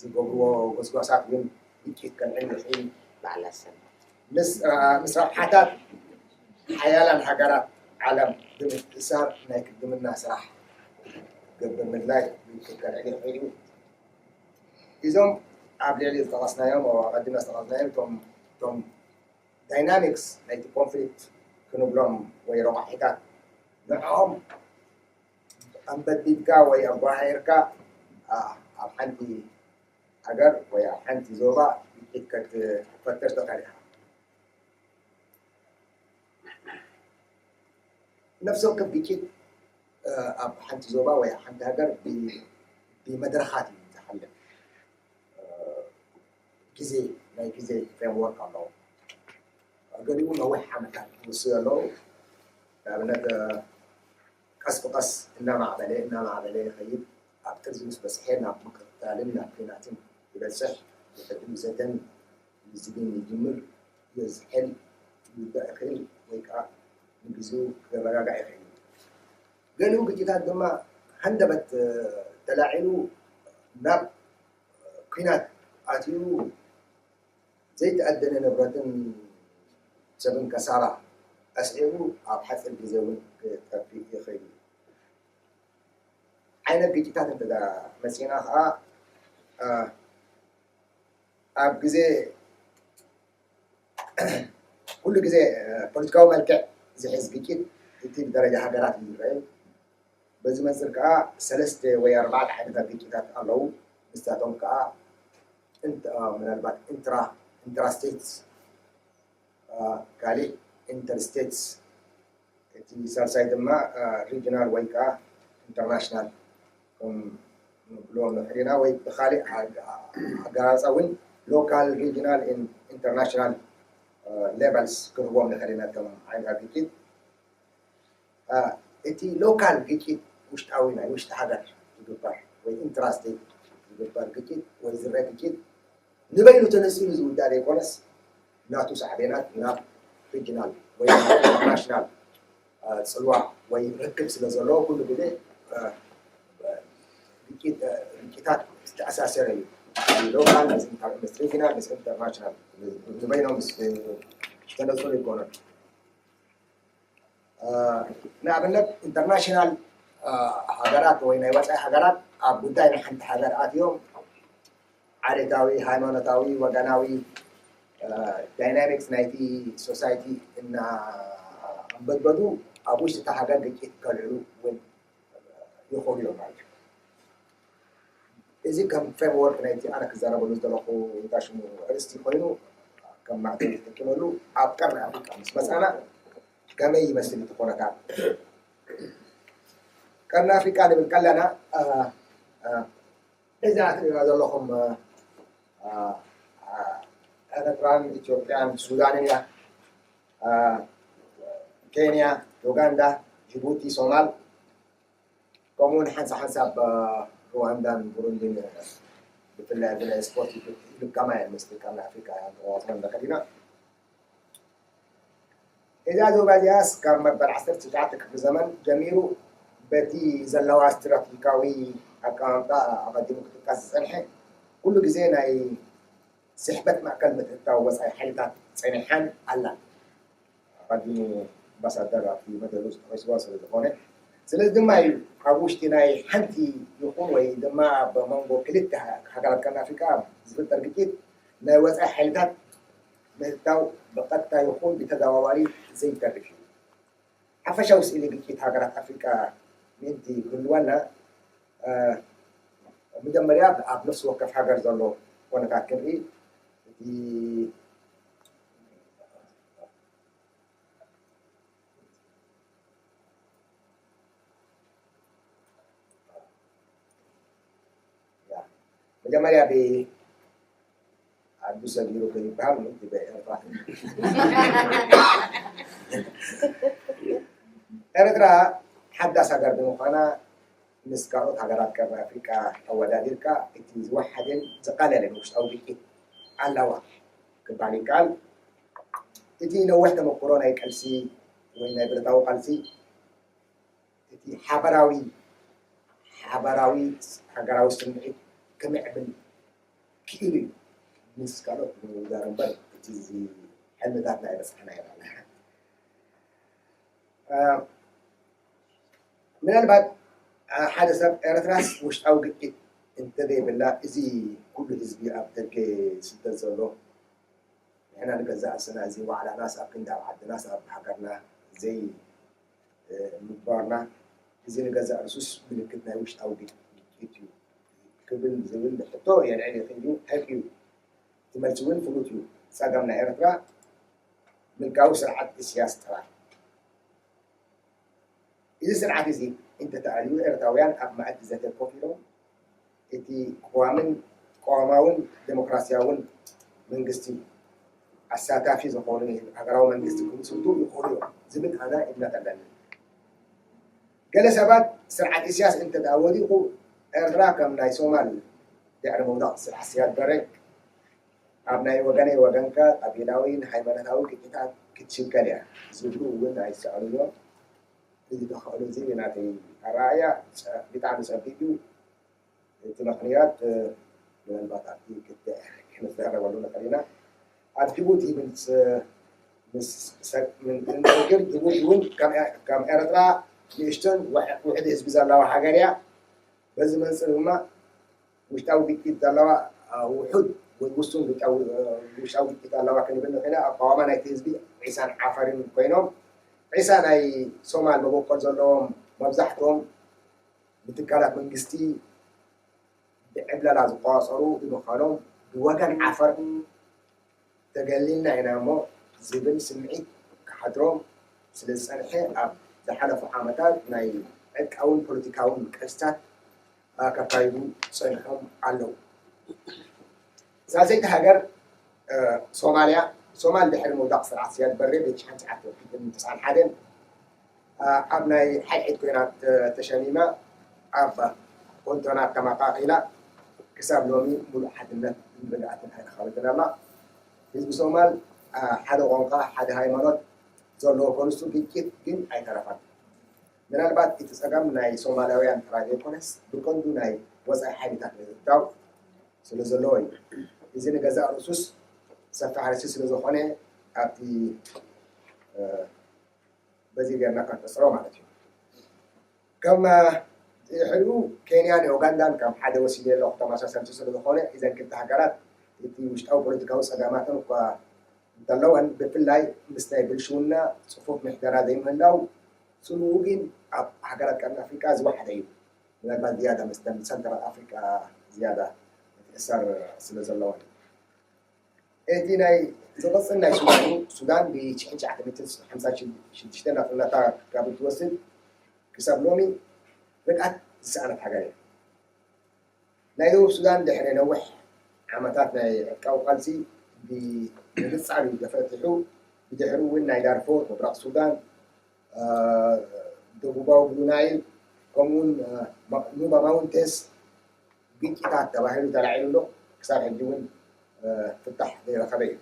ዝገብርዎ ጎስጓሳት እውን ግጭት ከልዕል ይኽእል። በዓል ኣሰና። ምስ ረብሓታት ሓያላን ሃገራት ዓለም ብምትእስሳር ናይ ክድምና ስራሕ ክገብር ምድላይ ግጭት ከልዕል ይኽእል እዩ። እዞም ኣብ ልዕሊ ዝጠቐስናዮም፣ ኣቐዲምና ዝጠቐስናዮም እቶም ዳይናሚክስ ናይቲ ኮንፍሊክት ክንብሎም ወይ ረቋሒታት፣ ንዕኦም ኣንበድቢድካ ወይ ኣጓሃሂርካ ኣብ ሓንቲ ሃገር ወይ ኣብ ሓንቲ ዞባ ግጭት ክትፈጥር ትኽእል ኢኻ። ነፍሲ ወከፍ ግጭት ኣብ ሓንቲ ዞባ ወይ ኣብ ሓንቲ ሃገር ብመድረኻት እዩ ዝሓልፍ። ግዜ ናይ ግዜ ፍሬምወርክ ኣለዎ። ገሊኡ ነዊሕ ዓመታት ዝወስዱ ኣለዉ። ንኣብነት ቀስ ብቐስ እናማዕበለ እናማዕበለ ይኸይድ። ኣብ ጥርዚ ምስ በፅሐ ናብ ምቅትታልን ናብ ኲናትን ይበፅሕ። ብሕድሪ ዘተን ዝግን ይጅምር፣ የዝሕል፣ ይውዳእ ይኽእል ወይ ከዓ ንግዜኡ ክረጋጋእ ይኽእል። ገሊኡ ግጭታት ድማ ሃንደበት ተላዒሉ ናብ ኲናት ኣትዩ ዘይተኣደነ ንብረትን ሰብን ከሳራ ኣስዒቡ ኣብ ሓፂር ግዜ እውን ክጠፍእ ይኽእል እዩ። ዓይነት ግጭታት እንተ መፂና ከዓ ኣብ ግዜ ኩሉ ግዜ ፖለቲካዊ መልክዕ ዝሕዝ ግጭት እቲ ብደረጃ ሃገራት እዩ ዝረአ። በዚ መንፅር ከዓ ሰለስተ ወይ ኣርባዕተ ዓይነታት ግጭታት ኣለዉ። ንሳቶም ከዓ ምናልባት ኢንትራ ኢንትራ ስቴትስ፣ ካሊእ ኢንተር ስቴትስ፣ እቲ ሳልሳይ ድማ ሪጅናል ወይ ከዓ ኢንተርናሽናል ከም ንብሎ ንኽእል ኢና፣ ወይ ብካሊእ ኣገላልፃ እውን ሎካል ሪጅናል ኢንተርናሽናል ሌቨልስ ክንህቦም ንኽእል ኢና። እቶም ዓይነታት ግጭት እቲ ሎካል ግጭት ውሽጣዊ ናይ ውሽጢ ሃገር ዝግበር ወይ ኢንትራስቴት ዝግበር ግጭት ወይ ዝረ ግጭት ንበይኑ ተነሲሉ ዝውዳእ ዘይኮነስ ናቱ ሳዕቤናት ናብ ሪጅናል ወይ ናሽናል ፅልዋ ወይ ርክብ ስለ ዘለዎ ኩሉ ግዜ ግጭታት ዝተኣሳሰረ እዩ። ሎካል ምስ ሪጅናል ምስ ኢንተርናሽናል ንበይኖም ዝተነፅሉ ይኮነን። ንኣብነት ኢንተርናሽናል ሃገራት ወይ ናይ ወፃኢ ሃገራት ኣብ ጉዳይ ናይ ሓንቲ ሃገር ኣትዮም ዓሌታዊ፣ ሃይማኖታዊ፣ ወገናዊ ዳይናሚክስ ናይቲ ሶሳይቲ እናኣንበድበዱ ኣብ ውሽጢ እታ ሃገር ግጭት ከልዕሉ እውን ይኽእሉ እዮም ማለት እዩ። እዚ ከም ፍሬምወርክ ናይቲ ኣነ ክዛረበሉ ዝደለኹ እንታይ ሽሙ ኣርእስቲ ኮይኑ ከም ማዕተብ ዝጥቀመሉ ኣብ ቀርኒ ኣፍሪቃ ምስ መፃና ከመይ ይመስል እቲ ኩነታት? ቀርኒ ኣፍሪቃ ንብል ከለና እዛ ትሪእዋ ዘለኹም ኤረትራን ኢትዮጵያን ሱዳንን እያ። ኬንያ፣ ዩጋንዳ፣ ጅቡቲ፣ ሶማል ከምኡውን ሓንሳ ሓንሳብ ሩዋንዳን ቡሩንዲን ብፍላይ ኣብዚ ናይ ስፖርት ይልከማ እየን ምስቲ ካብ ናይ ኣፍሪካ እያ ተዋፅረን ደኸዲና እዛ ዞባ እዚኣስ ካብ መበል ዓሰርተ ትሽዓተ ክፍለ ዘመን ጀሚሩ በቲ ዘለዋ ስትራቴጂካዊ ኣቀማምጣ ኣቐዲሙ ክጥቀስ ዝፀንሐ ኩሉ ግዜ ናይ ስሕበት ማእከል ምትእትታው ወፃኢ ሓይልታት ፀኒሓን ኣላን። ኣቐዲሙ ኣምባሳደር ኣብቲ መደብ ውስጥ ተኸስዋ ስለ ዝኾነ ስለዚ ድማ እዩ ኣብ ውሽጢ ናይ ሓንቲ ይኹን ወይ ድማ ኣብ መንጎ ክልተ ሃገራት ቀርኒ ኣፍሪካ ዝፍጠር ግጭት ናይ ወፃኢ ሓይልታት ምእታው ብቐጥታ ይኹን ብተዘዋዋሪ ዘይተርፍ እዩ። ሓፈሻዊ ስእሊ ግጭት ሃገራት ኣፍሪቃ ምእንቲ ክህልወና መጀመርያ ኣብ ነፍሲ ወከፍ ሃገር ዘሎ ኮነታት ክንርኢ እቲ መጀመርያ ብ ኣዱ ሰጊሩ ከይበሃል ምእንቲ ብኤርትራ ኤርትራ ሓዳስ ሃገር ብምዃና ምስ ካልኦት ሃገራት ቀርኒ ኣፍሪቃ ኣወዳዲርካ እቲ ዝወሓደን ዝቐለለን ውሽጣዊ ግጭት ኣለዋ ክበሃል ይከኣል። እቲ ነዊሕ ተመክሮ ናይ ቃልሲ ወይ ናይ ብረታዊ ቃልሲ እቲ ሓበራዊ ሓበራዊ ሃገራዊ ስምዒት ክምዕብል ክኢሉ እዩ ምስ ካልኦት ንምውዳር እምበር እቲ ሕልምታትና ኣይበፅሐና ኢና ምናልባት ሓደ ሰብ ኤረትራስ ውሽጣዊ ግጭት እንተዘይብላ እዚ ኩሉ ህዝቢ ኣብ ደገ ስደት ዘሎ ንሕና ንገዛእ ርእስና እዚ ዋዕላናስ ኣብ ክንዲ ኣብ ዓድናስ ኣብ ሃገርና ዘይ ምግባርና እዚ ንገዛእ ርእሱስ ምልክት ናይ ውሽጣዊ ግጭት እዩ ክብል ዝብል ሕቶ የልዕል ይኽእል እዩ። ሕቅ እዩ። እቲ መልሲ እውን ፍሉጥ እዩ። ፀገም ናይ ኤርትራ ምልካዊ ስርዓት ኢስያስ ጥራይ። እዚ ስርዓት እዚ እንተተኣልዩ ኤርትራውያን ኣብ መኣዲ ዘተ ኮፍ ኢሎም እቲ ቅዋምን ቅዋማውን ዴሞክራሲያውን መንግስቲ ኣሳታፊ ዝኾነ ሃገራዊ መንግስቲ ክምስርቱ ይኽእሉ እዮም ዝብል ኣና እምነት ኣለኒ። ገለ ሰባት ስርዓት ኢስያስ እንተ ደኣ ወዲቑ ኤርትራ ከም ናይ ሶማል ድሕሪ ምውዳቕ ስርዓት ስያድ በረ ኣብ ናይ ወገነይ ወገንካ ቀቢላዊን ሃይማኖታዊ ግጭታት ክትሽከል እያ ዝብሉ እውን ኣይሰኣኑን እዮም። እዚ ተኽእሎ እዚ ናተይ ኣረኣእያ ብጣዕሚ ፀቢብ እዩ። እቲ ምኽንያት ምናልባት ኣብቲ ክትዕ ክንዛረበሉ ንኽእል ኢና። ኣብ ጅቡቲ ምስ ንግር ጅቡቲ እውን ከም ኤርትራ ንእሽቶን ውሕድ ህዝቢ ዘለዋ ሃገር እያ። በዚ መንፅር ድማ ውሽጣዊ ግጭት ዘለዋ ውሑድ ወይ ውሱን ውሽጣዊ ግጭት ኣለዋ ክንብል ንኽእል። ኣቃዋማ ናይቲ ህዝቢ ዒሳን ዓፈርን ኮይኖም ዒሳ ናይ ሶማል መበቆል ዘለዎም መብዛሕትኦም ብትካላት መንግስቲ ብዕብለላ ዝቆፃፀሩ ብምዃኖም ብወገን ዓፈር ተገሊልና ኢና እሞ ዝብል ስምዒት ክሓድሮም ስለ ዝፀንሐ ኣብ ዝሓለፉ ዓመታት ናይ ዕጥቃውን ፖለቲካውን ቃልስታት ከካይዱ ፀኒሖም ኣለዉ። ሳልሰይቲ ሃገር ሶማልያ ሶማል ድሕሪ ምውዳቕ ስርዓት ስያድ በሬ ብ ትሽዓተ ሚእቲ ትስዓን ሓደን ኣብ ናይ ሓድሕድ ኮይናት ተሸሚማ ኣብ ኮንቶናት ተመቓቒላ ክሳብ ሎሚ ሙሉእ ሓድነት ዝርግኣትን ኣይረኸበትን ኣላ። ህዝቢ ሶማል ሓደ ቋንቋ ሓደ ሃይማኖት ዘለዎ ኮንሱ ግጭት ግን ኣይተረፈን። ምናልባት እቲ ፀገም ናይ ሶማላውያን ጥራይ ዘይኮነስ ብቀንዱ ናይ ወፃኢ ሓይልታት ምእታው ስለ ዘለዎ እዩ። እዚ ንገዛእ ርእሱስ ሰፊሕ ርእሲ ስለ ዝኾነ ኣብቲ በዚ ጌርና ክንሕጽሮ ማለት እዩ። ከም ድሕሪኡ ኬንያን ኡጋንዳን ከም ሓደ ወሲደ ኣለኹ፣ ተመሳሰልቲ ስለ ዝኾነ እዘን ክልተ ሃገራት እቲ ውሽጣዊ ፖለቲካዊ ጸገማተን እኳ እንተለወን፣ ብፍላይ ምስ ናይ ብልሽውና ጽፉፍ ምሕደራ ዘይምህላው ጽልውኡ ግን ኣብ ሃገራት ቀርኒ ኣፍሪቃ ዝወሓደ እዩ። ምናልባት ዝያዳ ምስ ሰንትራል ኣፍሪቃ ዝያዳ ምትእስሳር ስለ ዘለወን። እቲ ናይ ዝቕጽል ናይ ሱዳን እዩ። ሱዳን ብ ሽሕን ትሽዓተ ሚእትን ሓምሳን ሽዱሽተን ናጽነታ ካብ እትወስድ ክሳብ ሎሚ ርግኣት ዝሰኣነት ሃገር እያ። ናይ ደቡብ ሱዳን ድሕሪ ነዊሕ ዓመታት ናይ ዕጥቃዊ ቃልሲ ብንጻል እዩ ተፈቲሑ። ብድሕሪ እውን ናይ ዳርፎር፣ ምብራቕ ሱዳን፣ ደቡባዊ ብሉ ናይል፣ ከምኡውን ኑባ ማውንቴንስ ግጭታት ተባሂሉ ተላዒሉ ኣሎ። ክሳብ ሕጂ እውን ፍታሕ ዘይረኸበ እዩ።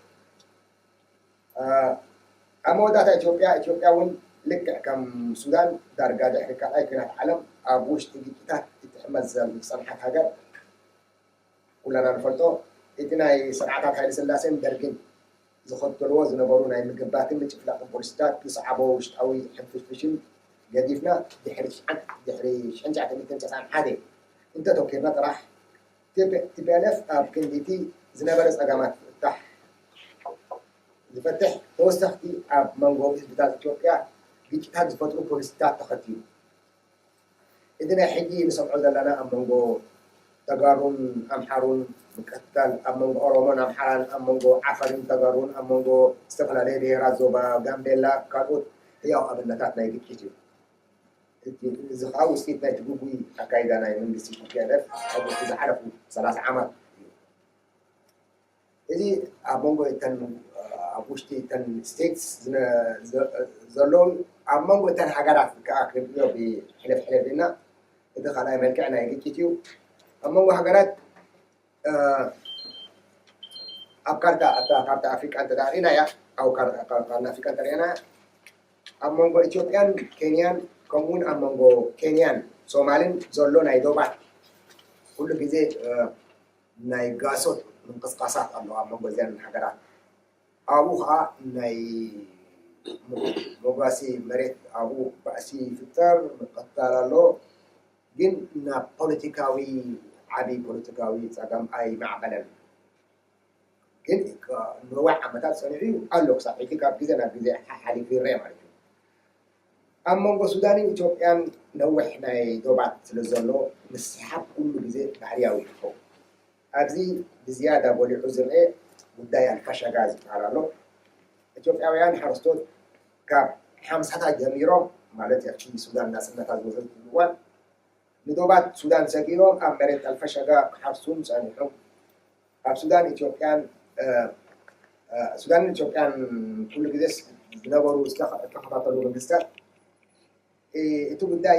ኣብ መወዳእታ ኢትዮጵያ፣ ኢትዮጵያ እውን ልክዕ ከም ሱዳን ዳርጋ ድሕሪ ካልኣይ ኲናት ዓለም ኣብ ውሽጢ ግጭታት እትሕመስ ዝጸንሓት ሃገር ኩለና ንፈልጦ። እቲ ናይ ስርዓታት ሃይለ ስላሴን ደርግን ዝኸተልዎ ዝነበሩ ናይ ምግባትን ምጭፍላቕን ፖሊሲታት ዝሰዓቦ ውሽጣዊ ሕንፍሽፍሽን ገዲፍና ድሕሪ ሽሕን ትሽዓተ ሚእትን ተስዓን ሓደ እንተተኪርና ጥራሕ ቲ ፒ ኤል ኤፍ ኣብ ክንዲ እቲ ዝነበረ ጸገማት ፍታሕ ዝፈትሕ ተወሰኽቲ ኣብ መንጎ ህዝብታት ኢትዮጵያ ግጭታት ዝፈጥሩ ፖሊሲታት ተኸቲሉ። እዚ ናይ ሕጂ ንሰምዖ ዘለና ኣብ መንጎ ተጋሩን ኣምሓሩን ምቅትታል፣ ኣብ መንጎ ኦሮሞን ኣምሓራን፣ ኣብ መንጎ ዓፈርን ተጋሩን፣ ኣብ መንጎ ዝተፈላለየ ብሄራት ዞባ ጋምቤላ ካልኦት ህያው ኣብነታት ናይ ግጭት እዩ። እዚ ከዓ ውፅኢት ናይቲ ግጉይ ኣካይዳ ናይ መንግስቲ ቲ ፒ ኤል ኤፍ ኣብ ውሽጢ ዝሓለፉ ሰላሳ ዓመት እዩ። እዚ ኣብ መንጎ እተን ኣብ ውሽጢ እተን ስቴትስ ዘለውን ኣብ መንጎ እተን ሃገራት ከዓ ክንሪኦ ብሕልፍ ሕልፍ ኢልና እቲ ካልኣይ መልክዕ ናይ ግጭት እዩ። ኣብ መንጎ ሃገራት ኣብ ካርታ ኣብታ ካርታ ኣፍሪቃ እንተዳሪእናያ ኣብ ካርታ ኣፍሪቃ እንተሪእና ኣብ መንጎ ኢትዮጵያን ኬንያን ከምኡውን ኣብ መንጎ ኬንያን ሶማልን ዘሎ ናይ ዶባት ኩሉ ግዜ ናይ ጋሶት ምንቅስቃሳት ኣሎ ኣብ መንጎ እዚኣን ሃገራት። ኣብኡ ከዓ ናይ መጓሲ መሬት ኣብኡ ባእሲ ይፍጠር፣ ምቅትታል ኣሎ። ግን ናብ ፖለቲካዊ ዓብዪ ፖለቲካዊ ፀገም ኣይማዕበለን። ግን ነዋሕ ዓመታት ፀኒሑ ኣሎ። ክሳብ ሕጂ ካብ ግዜ ናብ ግዜ ሓሓሊፉ ይረአ ማለት እዩ። ኣብ መንጎ ሱዳንን ኢትዮጵያን ነዊሕ ናይ ዶባት ስለ ዘሎ ምስሕሓብ ኩሉ ግዜ ባህርያዊ ይኸውን። ኣብዚ ብዝያዳ ጎሊሑ ዝረአ ጉዳይ ኣልፋሻጋ ዝበሃል ኣሎ። ኢትዮጵያውያን ሓረስቶት ካብ ሓምሳታት ጀሚሮም ማለት ኣብቲ ሱዳን ናፅነታ ዝወሰደትሉ እዋን ንዶባት ሱዳን ሰጊሮም ኣብ መሬት ኣልፋሻጋ ክሓርሱ ጸኒሖም። ኣብ ሱዳን ኢትዮጵያን ሱዳንን ኢትዮጵያን ኩሉ ግዜ ዝነበሩ ዝተኸታተሉ መንግስታት እቲ ጉዳይ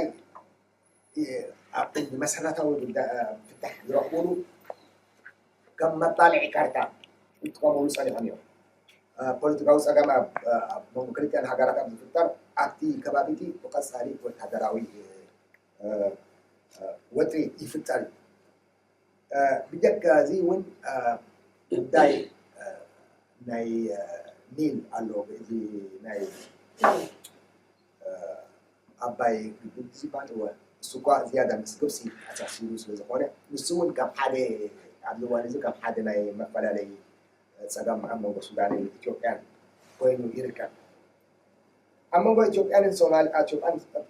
ኣብ መሰረታዊ ፍታሕ ዝረኽቡሉ ከም መጣልዒ ካርታ ይጥቀሙሉ ጸኒሖም እዮም። ፖለቲካዊ ጸገም ኣብ መንጎ ክልቲኣን ሃገራት ኣብ ዝፍጠር ኣብቲ ከባቢ እቲ ብቐጻሊ ወታደራዊ ወጥሪ ይፍጠር እዩ። ብጀካ እዚ እውን ጉዳይ ናይ ኒል ኣሎ። እዚ ናይ ኣባይ ግድብ ዝበሃል እወ እሱ እኳ ዝያዳ ምስ ግብፂ ኣሳሲሩ ስለ ዝኾነ ንሱ እውን ከም ሓደ ኣብዚ እዋን እዚ ከም ሓደ ናይ መፈላለይ ፀገም ኣብ መንጎ ሱዳንን ኢትዮጵያን ኮይኑ ይርከብ። ኣብ መንጎ ኢትዮጵያን ሶማል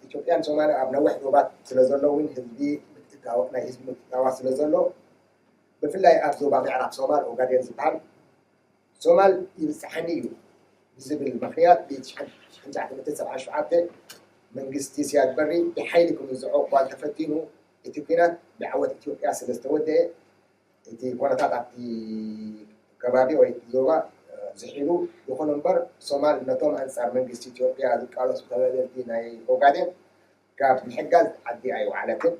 ኢትዮጵያን ሶማል ኣብ ነዊሕ ዶባት ስለ ዘሎ እውን ህዝቢ ምትእትታው ናይ ህዝቢ ምትእትታዋት ስለ ዘሎ ብፍላይ ኣብ ዞባ ምዕራብ ሶማል ኦጋዴን ዝበሃል ሶማል ይብፅሓኒ እዩ ብዝብል ምክንያት ብ ትሽዓተ ሚእትን ሰብዓን ሸውዓተ መንግስቲ ሲያድ በሪ ብሓይሊ ክምዝዖ እኳ እንተፈቲኑ እቲ ኲናት ብዓወት ኢትዮጵያ ስለ ዝተወደአ እቲ ኩነታት ኣብቲ ከባቢ ወይ እቲ ዞባ ዝሒሉ ይኹን እምበር ሶማል ነቶም ኣንፃር መንግስቲ ኢትዮጵያ ዝቃለሱ ተጋደልቲ ናይ ኦጋዴን ካብ ምሕጋዝ ዓዲ ኣይወዓለትን።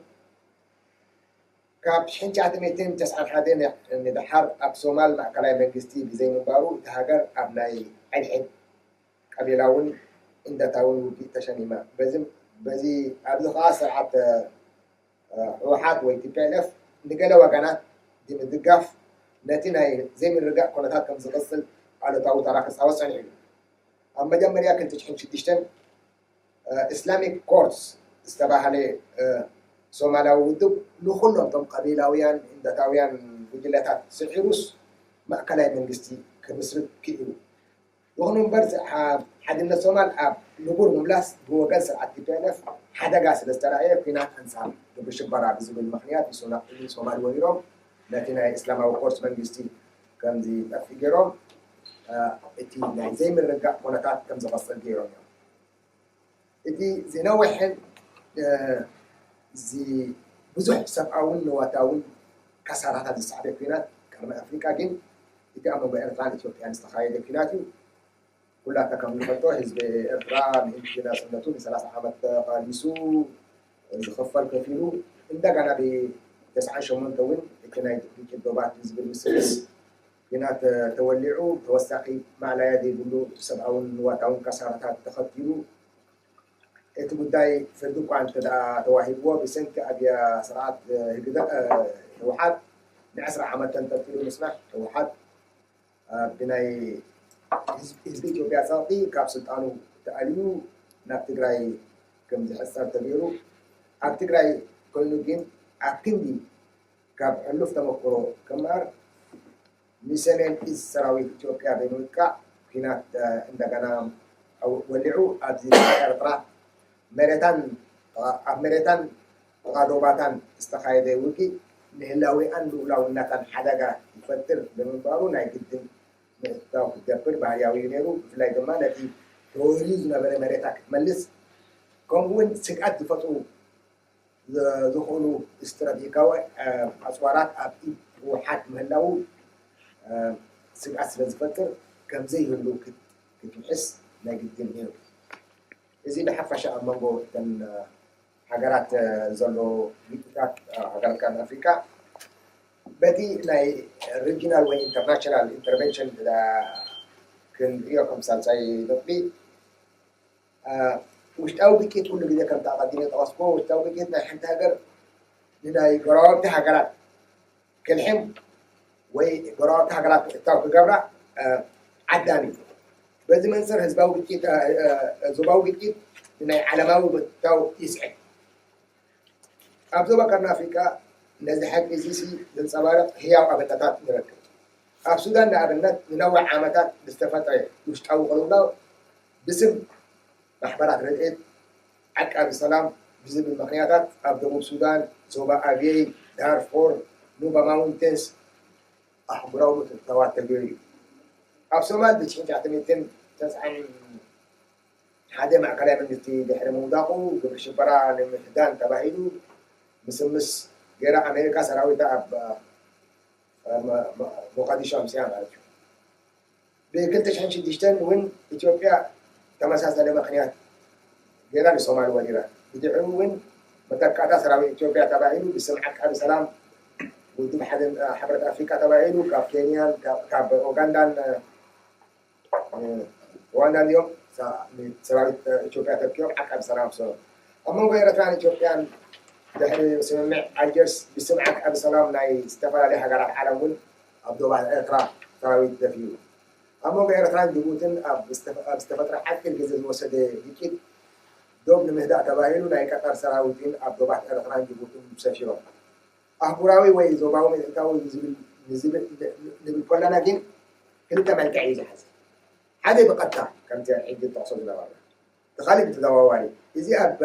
ካብ ሽሕን ትሽዓተ ሚእትን ተስዓን ሓደን ንደሓር ኣብ ሶማል ማእከላይ መንግስቲ ብዘይምንባሩ እታ ሃገር ኣብ ናይ ሕድሕድ ቀቢላውን እንደታውን ውግእ ተሸሚማ። በዚ ኣብዚ ከዓ ስርዓት ህወሓት ወይ ቲ ፒ ኤል ኤፍ ንገለ ወገናት ብምድጋፍ ነቲ ናይ ዘይምርግጋእ ኩነታት ከም ዝቕፅል ኣሉታዊ ተራ ክፃወት ፀኒሑ እዩ። ኣብ መጀመርያ ክልተ ሽሕን ሽዱሽተን ኢስላሚክ ኮርትስ ዝተባህለ ሶማላዊ ውድብ ንኹሎም እቶም ቀቢላውያን እንደታውያን ጉጅለታት ስዒሩስ ማእከላይ መንግስቲ ክምስርት ክኢሉ። ይኹን እምበር ሓድነት ሶማል ኣብ ንቡር ምምላስ ብወገን ስርዓት ቲ ፒ ኤል ኤፍ ሓደጋ ስለ ዝተራእየ ኩናት ኣንጻር ግብሪ ሽበራ ብዝብል ምኽንያት ሶማል ወሪሮም ነቲ ናይ እስላማዊ ኮርስ መንግስቲ ከም ዝጠፍእ ገይሮም እቲ ናይ ዘይምርግጋእ ኩነታት ከም ዝቐጽል ገይሮም እዮም። እቲ ዝነውሐን እዚ ብዙሕ ሰብኣውን ንዋታውን ካሳራታት ዝሰዓበ ኩናት ቀርኒ ኣፍሪቃ ግን እቲ ኣብ መንጎ ኤርትራን ኢትዮጵያን ዝተኻየደ ኩናት እዩ። ኩላታ ከም ንፈልጦ ህዝቢ ኤርትራ ምእንቲ ናጽነቱ ንሰላሳ ዓመት ተቓሊሱ ዝኽፈል ከፊሉ እንደገና ብተስዓን ሸሞንተ እውን እቲ ናይ ግጭት ዶባት ዝብል ምስምስ ኩናት ተወሊዑ ተወሳኺ ማእለያ ዘይብሉ ሰብኣውን ንዋታውን ካሳራታት ተኸቲሉ እቲ ጉዳይ ፍርዲ እኳ እንተ ተዋሂብዎ ብሰንኪ ኣብያ ስርዓት ህግደፍ ህወሓት ንዕስራ ዓመት ተንጠልጢሉ ምጽናሕ ህወሓት ብናይ ህዝቢ ኢትዮጵያ ጸቕጢ ካብ ስልጣኑ ተኣልዩ ናብ ትግራይ ከም ዝሕጸር ተገይሩ ኣብ ትግራይ ኮይኑ ግን ኣብ ክንዲ ካብ ሕሉፍ ተመክሮ ክመሃር ንሰሜን እዝ ሰራዊት ኢትዮጵያ ብምጥቃዕ ኩናት እንደገና ወሊዑ ኣብዚ ኤርትራ መሬታን ኣብ መሬታን ጥቓ ዶባታን ዝተኻየደ ውግእ ንህላዊኣን ልኡላውነታን ሓደጋ ይፈጥር ብምንባሩ ናይ ግድን ምእታው ክትገብር ባህርያዊ እዩ ነይሩ። ብፍላይ ድማ ነቲ ተወርዩ ዝነበረ መሬታ ክትመልስ ከምኡ እውን ስግኣት ዝፈጥሩ ዝኽእሉ ስትራቴጂካዊ ኣፅዋራት ኣብ ኢድ ህወሓት ምህላዉ ስግኣት ስለ ዝፈጥር ከምዘይህሉ ክትውሕስ ናይ ግድን ነይሩ። እዚ ብሓፈሻ ኣብ መንጎ እተን ሃገራት ዘሎ ግጭታት ሃገራት ቀርኒ ኣፍሪካ በቲ ናይ ሪጂናል ወይ ኢንተርናሽናል ኢንተርቨንሽን ክንሪኦ ከም ሳልሳይ ነጥቢ ውሽጣዊ ግጭት ኩሉ ግዜ ከምቲ ኣቐዲመ ዝጠቐስኩዎ ውሽጣዊ ግጭት ናይ ሓንቲ ሃገር ንናይ ጎረባብቲ ሃገራት ክልሕም ወይ ጎረባብቲ ሃገራት ምእታው ክገብራ ዓዳሚ እዩ። በዚ መንፅር ህዝባዊ ግጭት ዞባዊ ግጭት ንናይ ዓለማዊ ምእታው ይስዕብ። ኣብ ዞባ ቀርኒ ኣፍሪቃ ነዚ ሓቂ እዚ ዘንፀባርቕ ህያው ኣብነታት ንረክብ። ኣብ ሱዳን ንኣብነት ንነዊሕ ዓመታት ብዝተፈጥረ ውሽጣዊ ቅልውላው ብስም ማሕበራት ረድኤት ዓቃቢ ሰላም ብዝብል ምኽንያታት ኣብ ደቡብ ሱዳን፣ ዞባ ኣብየይ፣ ዳርፎር፣ ኑባ ማውንቴንስ ኣህጉራዊ ምትእትታዋት ተገይሩ እዩ። ኣብ ሶማል ብሽሕን ትሽዓተ ሚእትን ተስዓን ሓደ ማእከላይ መንግስቲ ድሕሪ ምውዳቑ ግብሪ ሽበራ ንምሕዳን ተባሂሉ ምስምስ ገይራ ኣሜሪካ ሰራዊታ ኣብ ሞቃዲሾ ኣምስያ ማለት እዩ። ብ ክልተ ሽሕን ሽዱሽተን እውን ኢትዮጵያ ተመሳሰለ ምኽንያት ገይራ ንሶማል ወሪራ። ብድሕሪኡ እውን መተካእታ ሰራዊት ኢትዮጵያ ተባሂሉ ብስም ዓቃቢ ሰላም ውድብ ሓበረት ኣፍሪካ ተባሂሉ ካብ ኬንያን ካብ ኡጋንዳን ሩዋንዳ እዮም ሰራዊት ኢትዮጵያ ተኪኦም ዓቃቢ ሰላም ሰሩ ኣብ መንጎ ኤረትራን ኢትዮጵያን ድሕሪ ስምምዕ ኣልጀርስ ብስም ዓቃቢ ሰላም ናይ ዝተፈላለዩ ሃገራት ዓለም እውን ኣብ ዶባ ኤርትራ ሰራዊት ደፊኡ ኣብ መንጎ ኤረትራን ጅቡትን ኣብ ዝተፈጥረ ሓፂር ግዜ ዝወሰደ ግጭት ዶብ ንምህዳእ ተባሂሉ ናይ ቀጠር ሰራዊትን ኣብ ዶባት ኤረትራን ጅቡትን ሰፊሮም ኣህጉራዊ ወይ ዞባዊ ምትእትታው ንብል ከለና ግን ክልተ መልክዕ እዩ ዝሓዘ። ሓደ ብቐጥታ ከምቲ ሕጂ ዝጠቕሶ ዝነበርና፣ እቲ ካልእ ብተዘዋዋሪ። እዚ ኣብ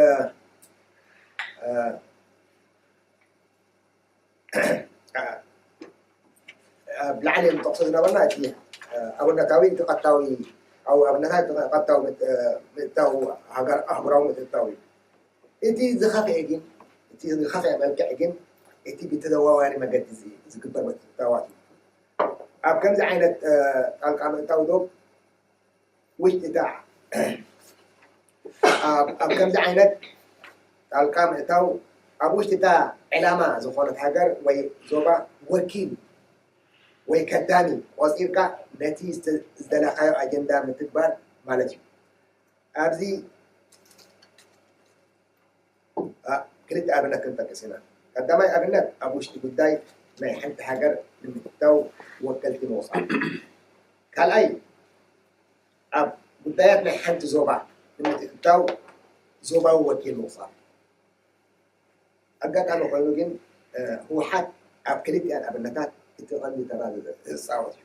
ኣብ ላዕሊ ንጠቕሶ ዝነበርና እቲ ኣብነታዊ እቲ ቀጥታዊ ኣብነታት ቀጥታዊ ምእታው ኣህጉራዊ ምትእትታው እዩ። እቲ ዝኸፍአ ግን እቲ ዝኸፍአ መልክዕ ግን እቲ ብተዘዋዋሪ መገዲ ዝግበር ምትእትታዋት እዩ። ኣብ ከምዚ ዓይነት ጣልቃ ምእታው ዶ ውሽጢ እታ ኣብ ከምዚ ዓይነት ጣልቃ ምእታው ኣብ ውሽጢ እታ ዕላማ ዝኾነት ሃገር ወይ ዞባ ወኪል ወይ ከዳሚ ቆፂርካ ነቲ ዝደለኻዮ ኣጀንዳ ምትግባር ማለት እዩ። ኣብዚ ክልተ ኣብነት ክንጠቅስ ኢና። ቀዳማይ ኣብነት ኣብ ውሽጢ ጉዳይ ናይ ሓንቲ ሃገር ንምትእትታው ወከልቲ ምውፃእ። ካልኣይ ኣብ ጉዳያት ናይ ሓንቲ ዞባ ንምትእትታው ዞባዊ ወኪል ምቑጻር። ኣጋጣሚ ኮይኑ ግን ህወሓት ኣብ ክልቲኣን ኣብነታት እቲ ቀንዲ ተራ ዝፃወት እዩ።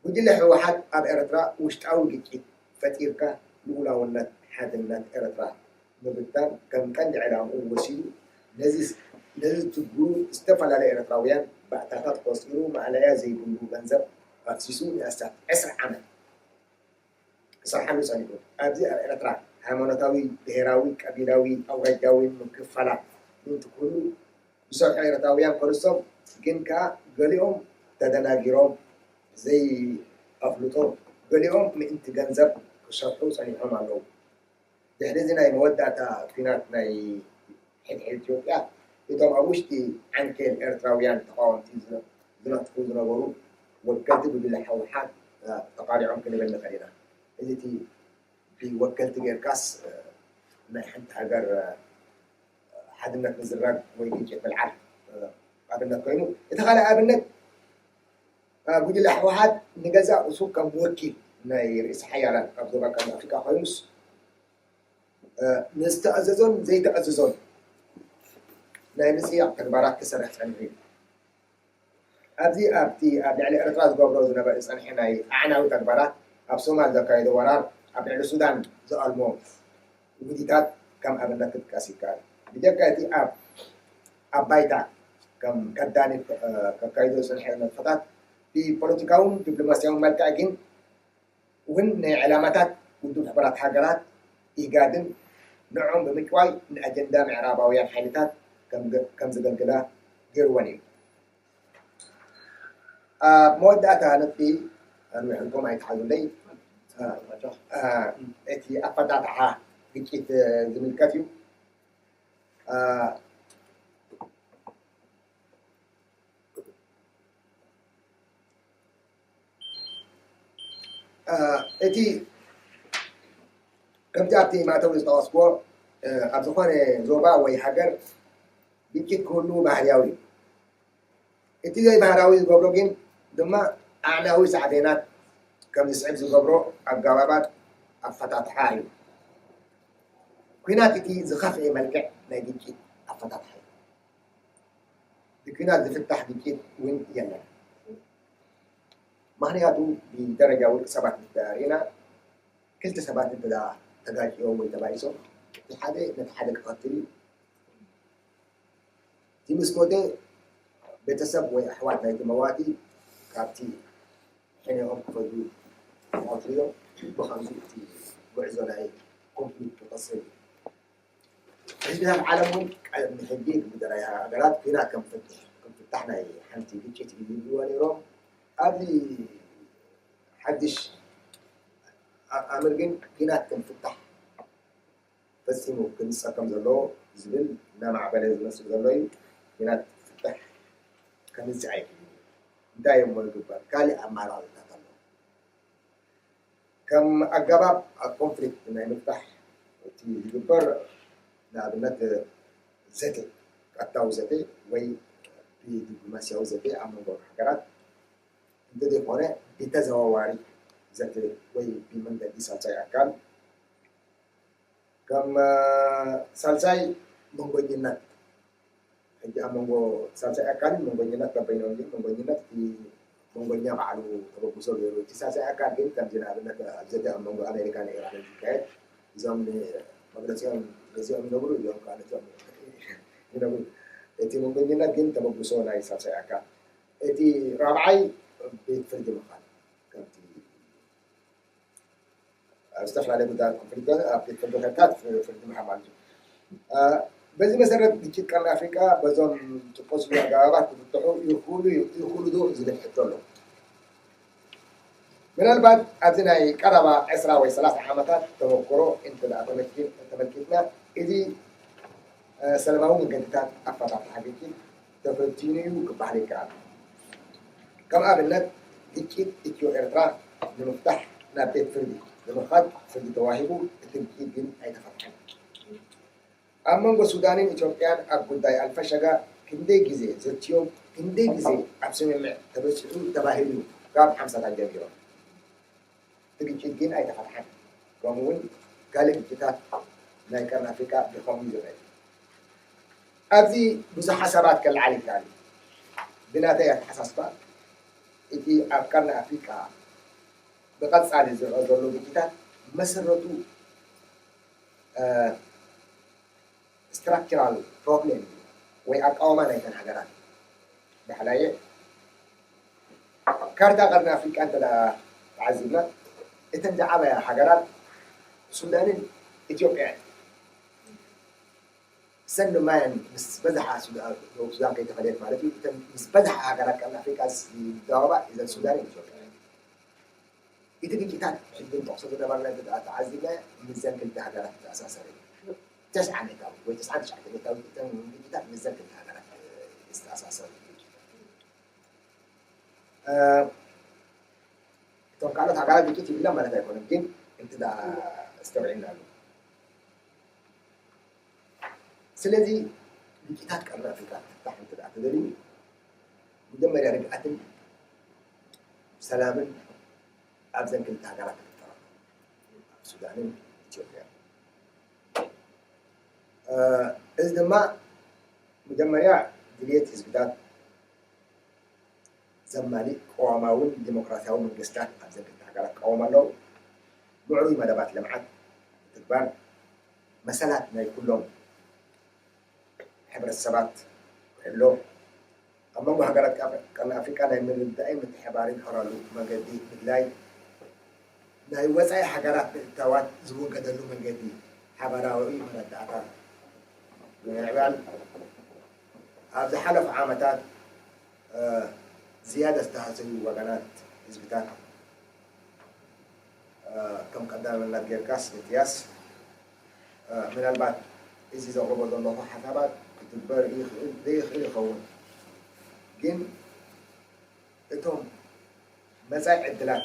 ጉጅለ ህወሓት ኣብ ኤርትራ ውሽጣዊ ግጭት ፈጢርካ ልኡላውነት ሓድነት ኤርትራ ምብታን ከም ቀንዲ ዕላምኡ ወሲዱ ነዚ ዝትግብሩ ዝተፈላለዩ ኤርትራውያን ባእታታት ቆፂሩ ማእለያ ዘይብሉ ገንዘብ ኣፍሲሱ ንኣስታት ዕስራ ዓመት ክሰርሓሉ ጸኒሑ። ኣብዚ ኣብ ኤርትራ ሃይማኖታዊ፣ ብሄራዊ፣ ቀቢላዊ፣ ኣውራጃዊ ምክፍፋላት ምእንቲ ክህሉ ዝሰርሑ ኤርትራውያን ከንሶም ግን ከኣ ገሊኦም ተደናጊሮም ብዘይ ኣፍልጦ ገሊኦም ምእንቲ ገንዘብ ክሰርሑ ጸኒሖም ኣለዉ። ድሕሪ እዚ ናይ መወዳእታ ኲናት ናይ ሕድሕድ ኢትዮጵያ እቶም ኣብ ውሽጢ ዓንኬል ኤርትራውያን ተቓወምቲ ዝነጥፉ ዝነበሩ ወከልቲ ጉጅለ ህወሓት ተቓሊዖም ክንብል ንኽእል ኢና። እዚ እቲ ብወከልቲ ጌርካስ ናይ ሓንቲ ሃገር ሓድነት ምዝራግ ወይ ግጭት ምልዓል ኣብነት ኮይኑ፣ እቲ ካልእ ኣብነት ጉጅለ ህወሓት ንገዛእ ርእሱ ከም ወኪል ናይ ርእሲ ሓያላን ኣብ ዞባ ቀርኒ ኣፍሪቃ ኮይኑስ ንዝተኣዘዞን ዘይተኣዘዞን ናይ ምጽያቕ ተግባራት ክሰርሕ ጸኒሑ እዩ። ኣብዚ ኣብቲ ኣብ ልዕሊ ኤርትራ ዝገብሮ ዝነበረ ዝጸንሐ ናይ ኣዕናዊ ተግባራት፣ ኣብ ሶማል ዘካየዶ ወራር፣ ኣብ ልዕሊ ሱዳን ዝኣልሞ ውዲታት ከም ኣብነት ክጥቀስ ይከኣል። ብጀካ እቲ ኣብ ኣብ ባይታ ከም ከዳኒ ከካይዶ ዝጸንሐ ነጥፈታት ብፖለቲካውን ዲፕሎማስያውን መልክዕ ግን እውን ናይ ዕላማታት ውድብ ሕቡራት ሃገራት ኢጋድን ንዕኦም ብምጭዋይ ንኣጀንዳ ምዕራባውያን ሓይልታት ከም ዘገልግላ ገይርወን እዩ። ኣብ መወዳእታ ነጥቢ ኣንዊሕልኩም ኣይትሓዙለይ። እቲ ኣፈታትሓ ግጭት ዝምልከት እዩ። እቲ ከምቲ ኣብቲ ማእተዊ ዝጠቐስኩዎ ኣብ ዝኾነ ዞባ ወይ ሃገር ግጭት ክህሉ ባህርያዊ እዩ። እቲ ዘይባህርያዊ ዝገብሮ ግን ድማ ኣዕናዊ ሳዕቤናት ከም ዝስዕብ ዝገብሮ ኣገባባት ኣፈታትሓ እዩ። ኲናት እቲ ዝኸፍኤ መልክዕ ናይ ግጭት ኣፈታትሓ እዩ። ብኲናት ዝፍታሕ ግጭት እውን የለን። ምኽንያቱ ብደረጃ ውልቂ ሰባት ምስ ርኢና ክልተ ሰባት እንተ ተጋጭዮም ወይ ተባኢሶም እቲ ሓደ ነቲ ሓደ ክቐትል እዩ። እቲ ምስ ሞተ ቤተሰብ ወይ ኣሕዋት ናይቲ መዋቲ ካብቲ ሕኔኦም ክፈድዩ ይቐትሉ እዮም። ብኸምዚ እቲ ጉዕዞ ናይ ኮንፍሊክት ክቐጽል እዩ። ህዝብታት ዓለም እውን ቅድሚ ሕጂ ብደረጃ ሃገራት ኲናት ከም ፍትሕ ከም ፍታሕ ናይ ሓንቲ ግጭት ይብልዎ ነይሮም። ኣብዚ ሓድሽ ኣምር ግን ኲናት ከም ፍታሕ ፈጺሙ ክንጸር ከም ዘለዎ ዝብል እናማዕበለ ዝመስል ዘሎ እዩ። ኲናት ፍታሕ ከምጽእ ኣይክእልን እዩ። እንታይ እሞ ይግበር? ካሊእ ኣማራፅታት ኣሎ። ከም ኣገባብ ኣብ ኮንፍሊክት ናይ ምፍታሕ እቲ ዝግበር ንኣብነት ዘተ፣ ቀጥታዊ ዘተ ወይ ብዲፕሎማስያዊ ዘተ ኣብ መንጎ ሃገራት እንተዘይኮነ ብተዘዋዋሪ ዘተ ወይ ብመንገዲ ሳልሳይ ኣካል ከም ሳልሳይ መንጎኝነት ሕጂ ኣብ መንጎ ሳልሳይ ኣካልን መንጎኝነት በበይኖም ግን መንጎኝነት እቲ መንጎኛ ባዕሉ ተበግሶ ገይሩ እቲ ሳልሳይ ኣካል ግን ከምዚ ንኣብነት ኣብዚ ኣብ መንጎ ኣሜሪካን ኢራንን ዝካየድ እዞም መግለፂኦም ገዚኦም ይነብሩ እዚኦም ከዓ ነዚኦም ይነብሩ። እቲ መንጎኝነት ግን ተበግሶ ናይ ሳልሳይ ኣካል እቲ ራብዓይ ቤት ፍርዲ ምዃን ከምቲ ኣብ ዝተፈላለዩ ጉዳያት ኮንፍሊክት ኣብ ቤት ፍርዲ ከካት ፍርዲ ምሃብ ማለት እዩ። በዚ መሰረት ግጭት ቀርኒ ኣፍሪቃ በዞም ዝጥቀሱ ኣገባባት ክፍትሑ ይኽእሉ ይኽእሉ ዶ ዝብል ሕቶ ኣሎ። ምናልባት ኣብዚ ናይ ቀረባ ዕስራ ወይ ሰላሳ ዓመታት ተመክሮ እንተ ተመልኪትና እዚ ሰላማዊ መገድታት ኣፈታትሓ ግጭት ተፈቲኑ እዩ ክበሃል ይከኣል። ከም ኣብነት ግጭት ኢትዮ ኤርትራ ንምፍታሕ ናብ ቤት ፍርዲ ንምኻድ ፍርዲ ተዋሂቡ እቲ ግጭት ግን ኣይተፈትሐን። ኣብ መንጎ ሱዳንን ኢትዮጵያን ኣብ ጉዳይ ኣልፈሸጋ ክንደይ ግዜ ዘትዮም ክንደይ ግዜ ኣብ ስምምዕ ተበፂሑ ተባሂሉ ካብ ሓምሳታት ጀሚሮም እቲ ግጭት ግን ኣይተፈትሐን። ከምኡ እውን ካልእ ግጭታት ናይ ቀርኒ ኣፍሪቃ ብኸምኡ ይረአ እዩ። ኣብዚ ብዙሓት ሰባት ከለዓል ይከኣል እዩ። ብናተይ ኣተሓሳስባ እቲ ኣብ ቀርኒ ኣፍሪቃ ብቐጻሊ ዝረአ ዘሎ ግጭታት መሰረቱ ስትራክቸራል ፕሮብሌም እዩ ወይ ኣቃውማ ናይተን ሃገራት። ዳሕላየ ካርታ ቀርኒ ኣፍሪቃ እንተ ተዓዚብና እተን ዝዓበያ ሃገራት ሱዳንን ኢትዮጵያን። ሰን ማያን ምስ በዝሓ ሱዳን ከይተፈለየት ማለት እዩ። እተን ምስ በዝሓ ሃገራት ቀርኒ ኣፍሪቃ ዝዳወባ እዘን ሱዳንን ኢትዮጵያን። እቲ ግጭታት ሕጂ ንጠቕሶ ዝነበርና እንተ ተዓዚብና ምስዘን ክልተ ሃገራት ዝተኣሳሰረ እዩ። ተስዓ ሚእታዊ ወይ ተስዓን ትሽዓተ ሚእታዊ እተን ግጭታት ምስዘን ክልተ ሃገራት ዝተኣሳሰረ እዩ። እቶም ካልኦት ሃገራት ግጭት ይብላ ማለት ኣይኮነን፣ ግን እንተ ኣስተውዒልና ኣሎ። ስለዚ ግጭታት ቀርኒ ኣፍሪካ ክፍታሕ እንተ ተደልዩ መጀመርያ ርግኣትን ሰላምን ኣብዘን ክልተ ሃገራት ክፍጠር፣ ኣብ ሱዳንን ኢትዮጵያ። እዚ ድማ መጀመርያ ድልየት ህዝብታት ዘማልእ ቅዋማውን ዲሞክራሲያዊ መንግስታት ኣብዘን ክልተ ሃገራት ክቃወሙ ኣለዉ። ምዕሩይ መደባት ልምዓት ምትግባር፣ መሰላት ናይ ኩሎም ሕብረተሰባት ክሕሎ፣ ኣብ መንጎ ሃገራት ቀርኒ ኣፍሪቃ ናይ ምርድዳእን ምትሕባርን ክረኣሉ መገዲ ምድላይ፣ ናይ ወጻኢ ሃገራት ምእታዋት ዝውገደሉ መንገዲ ሓባራዊ መረዳእታ ብምምዕባል፣ ኣብ ዝሓለፉ ዓመታት ዝያዳ ዝተሃሰዩ ወገናት ህዝብታት ከም ቀዳምነት ጌርካስ ምትያስ ምናልባት እዚ ዘቕርቦ ዘለኹ ሓሳባት ክትግበር ይኽእል ዘይኽእል ይኸውን፣ ግን እቶም መጻኢ ዕድላት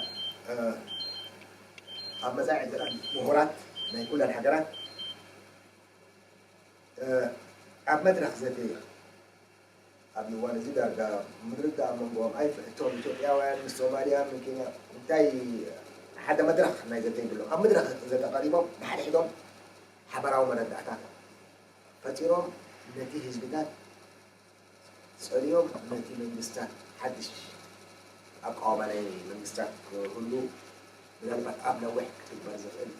ኣብ መጻኢ ዕድላት ምሁራት ናይ ኩለን ሃገራት ኣብ መድረኽ ዘተ ኣብዚ እዋን እዚ ዳርጋ ምርድዳእ ኣብ መንጎኦም ኣይፍእቶም ኢትዮጵያውያን ምስ ሶማልያ ምስ ኬንያ እንታይ ሓደ መድረኽ ናይ ዘተ ይብሎም ኣብ መድረኽ ዘተ ቀሪቦም ንሓድሕዶም ሓበራዊ መረዳእታት ፈጢሮም ነቲ ህዝብታት ጸሊኦም ነቲ መንግስታት ሓድሽ ኣቃውማ ናይ መንግስታት ክህሉ ምናልባት ኣብ ነዊሕ ክትግበር ዝኽእል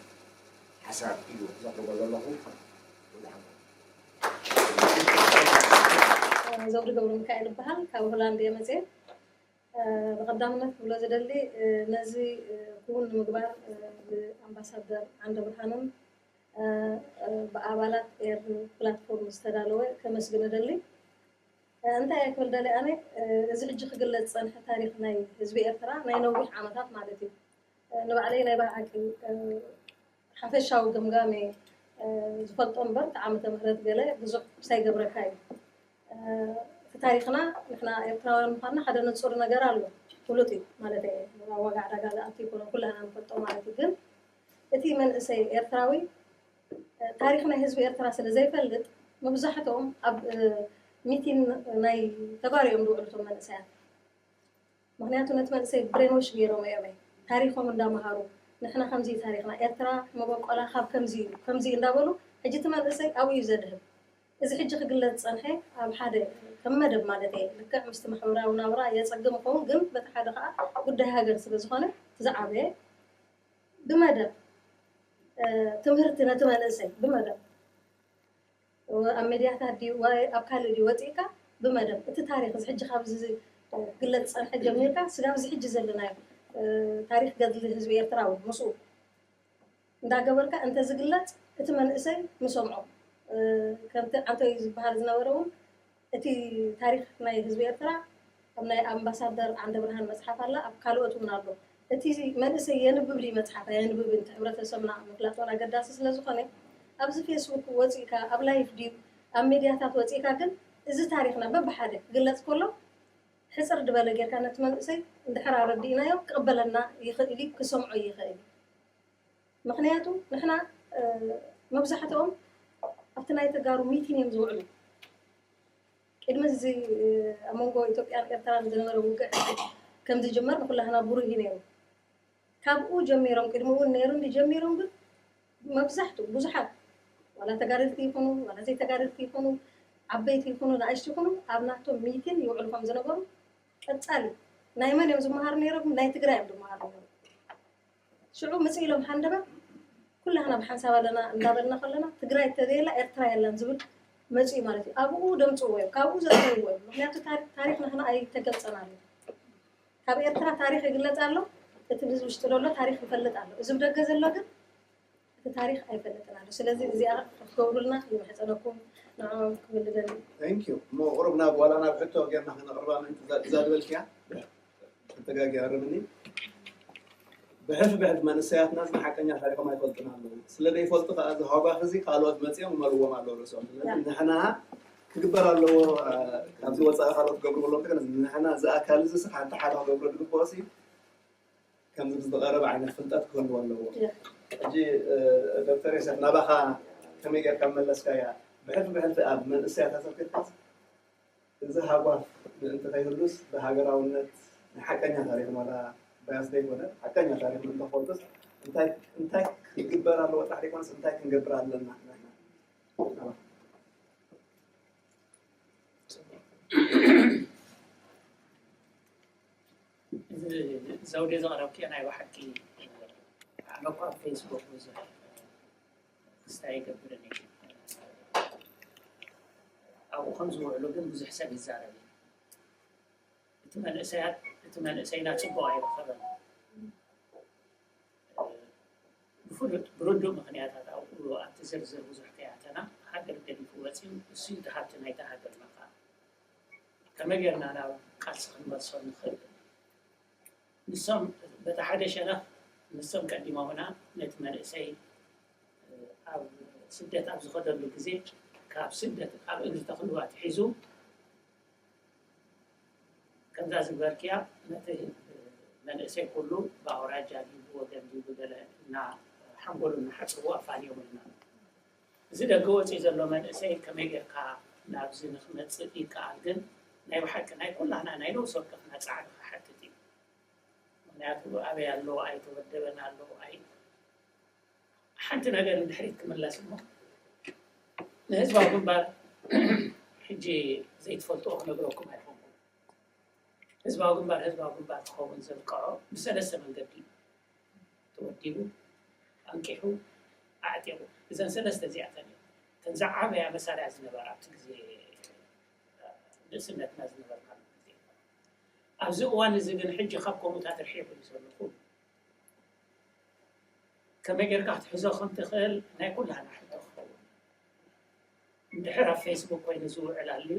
ሓሳብ እዩ ዘቕርቦ ዘለኹ። ዘውዲ ገብረ ሚካኤል እበሃል። ካብ ሆላንድ እየ መፅየ። ብቐዳምነት ክብሎ ዝደሊ ነዚ ክውን ንምግባር ብኣምባሳደር ዓንደ ብርሃንን ብኣባላት ኤር ፕላትፎርም ዝተዳለወ ከመስግን እደሊ። እንታይ እየ ክብል ደሊ ኣነ እዚ ሕጂ ክግለፅ ዝፀንሐ ታሪክ ናይ ህዝቢ ኤርትራ ናይ ነዊሕ ዓመታት ማለት እዩ። ንባዕለይ ናይ ብሓቂ ሓፈሻዊ ገምጋም እየ ዝፈልጦ እምበር እቲ ዓመተ ምህረት ገለ ብዙሕ ሳይገብረካ እዩ። እቲ ታሪክና ንሕና ኤርትራውያን ምኳንና ሓደ ንፁር ነገር ኣሎ ፍሉጥ እዩ ማለት እየ። ኣብ ዋጋ ዕዳጋ ዝኣቱ ይኮነ ኩላና ንፈልጦ ማለት እዩ። ግን እቲ መንእሰይ ኤርትራዊ ታሪክ ናይ ህዝቢ ኤርትራ ስለ ዘይፈልጥ መብዛሕትኦም ኣብ ሚቲን ናይ ተጋሩ እዮም ዝውዕሉ እቶም መንእሰያት። ምክንያቱ ነቲ መንእሰይ ብሬንወሽ ገይሮም እዮም ታሪኮም እንዳመሃሩ ንሕና ከምዚ ታሪክና ኤርትራ መበቆላ ካብ ከምዚ እዩ ከምዚ እንዳበሉ ሕጂ እቲ መንእሰይ ኣብኡ እዩ ዘድህብ። እዚ ሕጂ ክግለጽ ዝጸንሐ ኣብ ሓደ ከም መደብ ማለት እየ ልክዕ ምስቲ ማሕበራዊ ናብራ የጸግም ይኸውን ግን በቲ ሓደ ከዓ ጉዳይ ሃገር ስለ ዝኾነ እቲ ዝዓበየ ብመደብ ትምህርቲ ነቲ መንእሰይ ብመደብ ኣብ ሜድያታት ድዩ ወይ ኣብ ካልእ ድዩ ወፂእካ ብመደብ እቲ ታሪክ እዚ ሕጂ ካብዚ ክግለፅ ዝፀንሐ ጀሚርካ ስጋብ እዚ ሕጂ ዘለናዮ ታሪክ ገድሊ ህዝቢ ኤርትራ እውን ምስኡ እንዳገበርካ እንተዝግለፅ እቲ መንእሰይ ምሰምዖ ከምቲ ዓንቶይ ዝበሃል ዝነበረ እውን እቲ ታሪክ ናይ ህዝቢ ኤርትራ ኣብ ናይ ኣምባሳደር ዓንደብርሃን መፅሓፍ ኣላ ኣብ ካልኦት እውን ኣሎ እቲ መንእሰይ የንብብ ድዩ መፅሓፍ ኣየንብብን እቲ ሕብረተሰብና ምፍላጥ እውን ኣገዳሲ ስለዝኾነ ኣብዚ ፌስቡክ ወፂእካ ኣብ ላይፍ ድዩ ኣብ ሜድያታት ወፂእካ ግን እዚ ታሪክና በብሓደ ክግለፅ ከሎ ሕፅር ዝበለ ጌርካ ነቲ መንእሰይ እንድሕር ኣረዲእናዮ ክቕበለና ይኽእል እዩ ክሰምዖ ይኽእል እዩ ምኽንያቱ ንሕና መብዛሕትኦም ኣብቲ ናይ ተጋሩ ሚቲን እዮም ዝውዕሉ ቅድሚ እዚ ኣብ መንጎ ኢትዮጵያን ኤርትራን ዝነበረ ውግእ ከም ዝጅመር ንኩላህና ብሩህ እዩ ነይሩ ካብኡ ጀሚሮም ቅድሚ እውን ነይሩ እንዲ ጀሚሮም ግን መብዛሕትኡ ብዙሓት ዋላ ተጋደልቲ ይኹኑ ዋላ ዘይተጋደልቲ ይኹኑ ዓበይቲ ይኹኑ ንኣሽቱ ይኹኑ ኣብ ናቶም ሚቲን ይውዕሉ ከም ዝነበሩ ቀጻሊ ናይ መን እዮም ዝመሃሩ ነይሮም? ናይ ትግራይ እዮም ዝመሃሩ ነይሮም። ሽዑ ምጽእ ኢሎም ሃንደበት ኩላህና ብሓንሳብ ኣለና እንዳበልና ከለና ትግራይ ተዘየላ ኤርትራ የላን ዝብል መጽኡ ማለት እዩ። ኣብኡ ደምጽዎ እዮም፣ ካብኡ ዘጥፍዎ እዮም። ምክንያቱ ታሪክ ናህና ኣይተገልጸን ኣሎ። ካብ ኤርትራ ታሪክ ይግለጽ ኣሎ፣ እቲ ብዚ ውሽጢ ዘሎ ታሪክ ይፈልጥ ኣሎ። እዚ ብደገ ዘሎ ግን እቲ ታሪክ ኣይፈልጥን ኣሎ። ስለዚ እዚኣ ክትገብሩልና ይምሕጸነኩም። ንዕኦም ክብል ደሊ። Thank you። እሞ ቁሩብ ናብ ዋላ ናብ ሕቶ ጌርና ክነቕርባ ምእንቲ እዛ ዝበልክያ ተጋጊ ኣረምኒ። ብሕልፊ ብሕልፊ መንእሰያትና ንሓቀኛ ታሪኮም ኣይፈልጡን ኣለዉ። ስለ ዘይፈልጡ ከዓ እዚ ሃጓፍ እዚ ካልኦት መፅኦም ይመልዎም ኣለዉ ርእሶም። ስለዚ ንሕና ክግበር ኣለዎ፣ ካብዚ ወፃኢ ካልኦት ክገብሩ ኣለዎም። ንሕና እዚ ኣካል እዚ ሓንቲ ሓደ ክገብሮ ዝግብኦ ሲ ከምዚ ዝቐረበ ዓይነት ፍልጠት ክህልዎ ኣለዎ። ሕጂ ዶክተር ዮሴፍ ናባኻ ከመይ ጌርካ መለስካያ? ብሕልፊ ብሕልፊ ኣብ መንእሰያት ኣተኪርካስ እዚ ሃጓፍ ምእንቲ ከይህሉስ ብሃገራውነት ናይ ሓቀኛ ታሪኽ ዋላ ባያስ ዘይኮነ ሓቀኛ ታሪኽ ምእንቲ ክፈልጡስ እንታይ እንታይ ክግበር ኣለዎ ጥራሕ ዘይኮነስ እንታይ ክንገብር ኣለና? እዚ ዘውዴ ዘቕረብክዮ ናይ ብሓቂ ኣነ እኳ ኣብ ፌስቡክ ብዙሕ ክስታይ ይገብርን እዩ ኣብኡ ከም ዝውዕሉ ግን ብዙሕ ሰብ ይዛረብ እዩ እቲ መንእሰያት እቲ መንእሰይና ፅቡቅ ኣይረኸበን ብፍሉጥ ብርዱእ ምኽንያታት ኣብኡ ኣብቲ ዝርዝር ብዙሕ ከይኣተና ሃገር ገዲፉ ወፂኡ እሱ እዩ እቲ ሃብቲ ናይታ ሃገርና ከዓ ከመይ ጌርና ናብ ቃልሲ ክንመልሶ ንኽእል ንሶም በቲ ሓደ ሸነኽ ንሶም ቀዲሞምና ነቲ መንእሰይ ኣብ ስደት ኣብ ዝኸደሉ ግዜ ካብ ስደት ኣብ እግሪ ተኽልዋ ኣትሒዙ ከምዛ ዝበልክያ ነቲ መንእሰይ ኩሉ ብኣውራጃ ድዩ ብወገን ድዩ ብገለ እና ሓንጎሉ እናሓፅቡ ኣፋንዮምልና እዚ ደገ ወፂኡ ዘሎ መንእሰይ ከመይ ጌርካ ናብዚ ንክመፅእ ይከኣል ግን ናይ ብሓቂ ናይ ኩላህና ናይ ነብሲ ወከፍና ፃዕሪ ክሓትት እዩ ምክንያቱ ኣበይ ኣሎ ኣይተወደበን ኣሎ ኣይ ሓንቲ ነገር ንድሕሪት ክምለስ እሞ ንህዝባዊ ግንባር ሕጂ ዘይትፈልጥዎ ክነግረኩም ኣይኮንኩም ህዝባዊ ግንባር ህዝባዊ ግንባር ክኸውን ዘብቅዖ ብሰለስተ መንገዲ ተወዲቡ ኣንቂሑ ኣዕጢቑ እዘን ሰለስተ እዚኣተን እየን እተን ዝዓበያ መሳርያ ዝነበራ ኣብቲ ግዜ ንእስነትና ዝነበርናሉ ግዜ ኣብዚ እዋን እዚ ግን ሕጂ ካብ ከምኡታት ርሒቑ እዩ ዘሎ ኩሉ ከመይ ጌርካ ክትሕዞ ከም ትኽእል ናይ ኩላህና ሕቶ ክኸውን እንድሕር ኣብ ፌስቡክ ኮይኑ ዝውዕል ኣልዩ